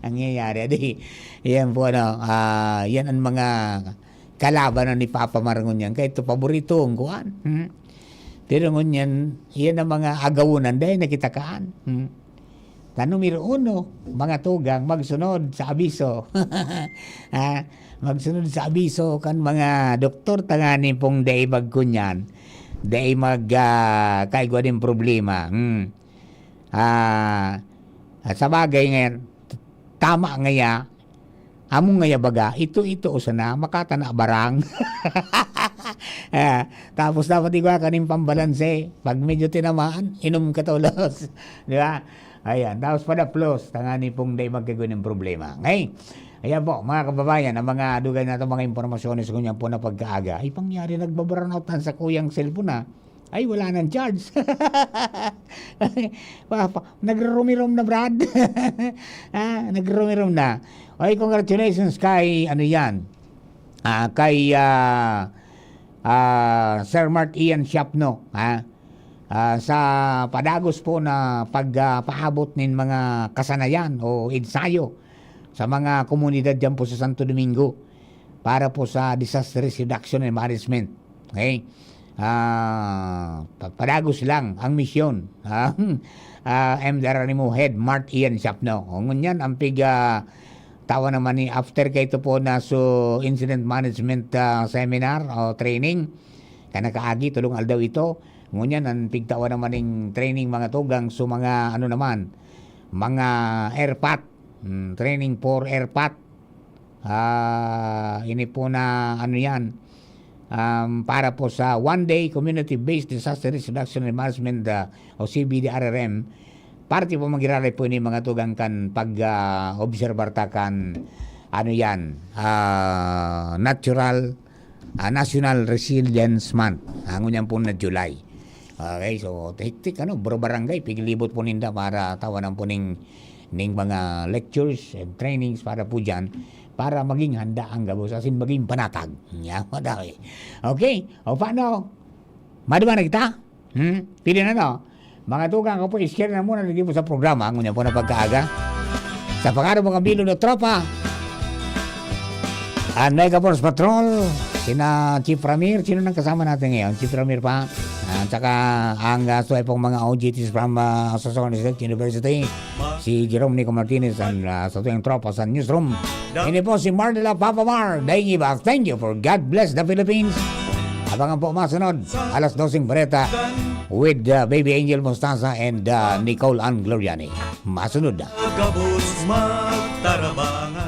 Nangyayari, di, yan po, ano, ah, yan ang mga kalaban na ni Papa Marngon yan. Kaya ito, paborito ang kuwan. Hmm? Pero ngunyan, iyan ang mga agawonan, dai na kita kaan. Hmm. Ta numero uno, mga tugang, magsunod sa abiso. Ah, magsunod sa abiso kan mga doktor, tanganing pong dai magkunyan, dai mag, ah, kaigwa nin problema. Hmm. Ah, at sa bagay ngayon, t-, tama ngaya, amo ngaya baga, ito, ito, o sana, makatana barang. Ah, tapos dapat igwa kaning pambalanse. Pag medyo tinamaan, inom ka tolos. Di ba? Ayan. Tapos padaplos, tanganing pong dai magkaigwa nin problema. Okay? Ayan po, mga kababayan, ang mga dugay na itong mga impormasyon sa ngunyan po na pagkaaga, ay pangyari, nagbabrownout ang sakuyang cellphone, ah. Ay, wala nang charge. Pa, pa, nagrurumirom na, Brad. Ah, nagrurumirom na. Oy, congratulations kay, ano yan, ah, kay, ah, ah, Sir Mark Ian Siapno, ha? Ah, sa padagos po na pag, ah, paabot nin mga kasanayan o ensayo sa mga komunidad diyan po sa Santo Domingo para po sa disaster risk reduction and management. Okay? Ah, pa-, padagos lang ang misyon. Ah, ah, M D R N M O Head Mark Ian Siapno. O, ngunyan, ang pig, ah, tawa naman ni after kay ito po na so incident management, ah, seminar o training. Kanakaagi, tulong aldaw ito. Ngunyan, ang pigtawa naman ning training mga tugang, so mga ano naman, mga airpat. Mm, training for airpat. Ah, ini po na ano yan, um, para po sa one day community-based disaster risk reduction and management, ah, o C B D R R M. Parte po magiraray po ini mga tugang kan pag, ah, obserbar ta kan ano yan, ah, natural, ah, National Resilience Month. Ah, ngunyan po na July. Okay, so hektik ano, bro barangay, piglibot po ninda para tawanan po ning, ning mga lectures and trainings para po dyan, para maging handa ang gabos, as in maging panatag. Yan, madami. Okay, o paano? Maduman na kita? Hmm? Pili na, no? Mga tugang ko po, i-share na muna lagi po sa programa, ngunyan po na pagkaaga. Sa pangalan mga bilog na tropa, ang Mega Force Patrol, sina Chief Ramir, sino nang kasama natin ngayon? Chief Ramir pa, at saka ang, ah, suway pong mga O G Ts from, ah, Sorsogon State University, si Jerome Nico Martinez, ang, ah, sa tuyang tropa sa newsroom. Ini po si Mar de la Papa Mar, daing iba, thank you for God bless the Philippines. Abangan po masunod, alas doseng bareta with, uh, Baby Angel Mostaza and, uh, Nicole Ann Gloriani. Masunod na. Gabos magtarabang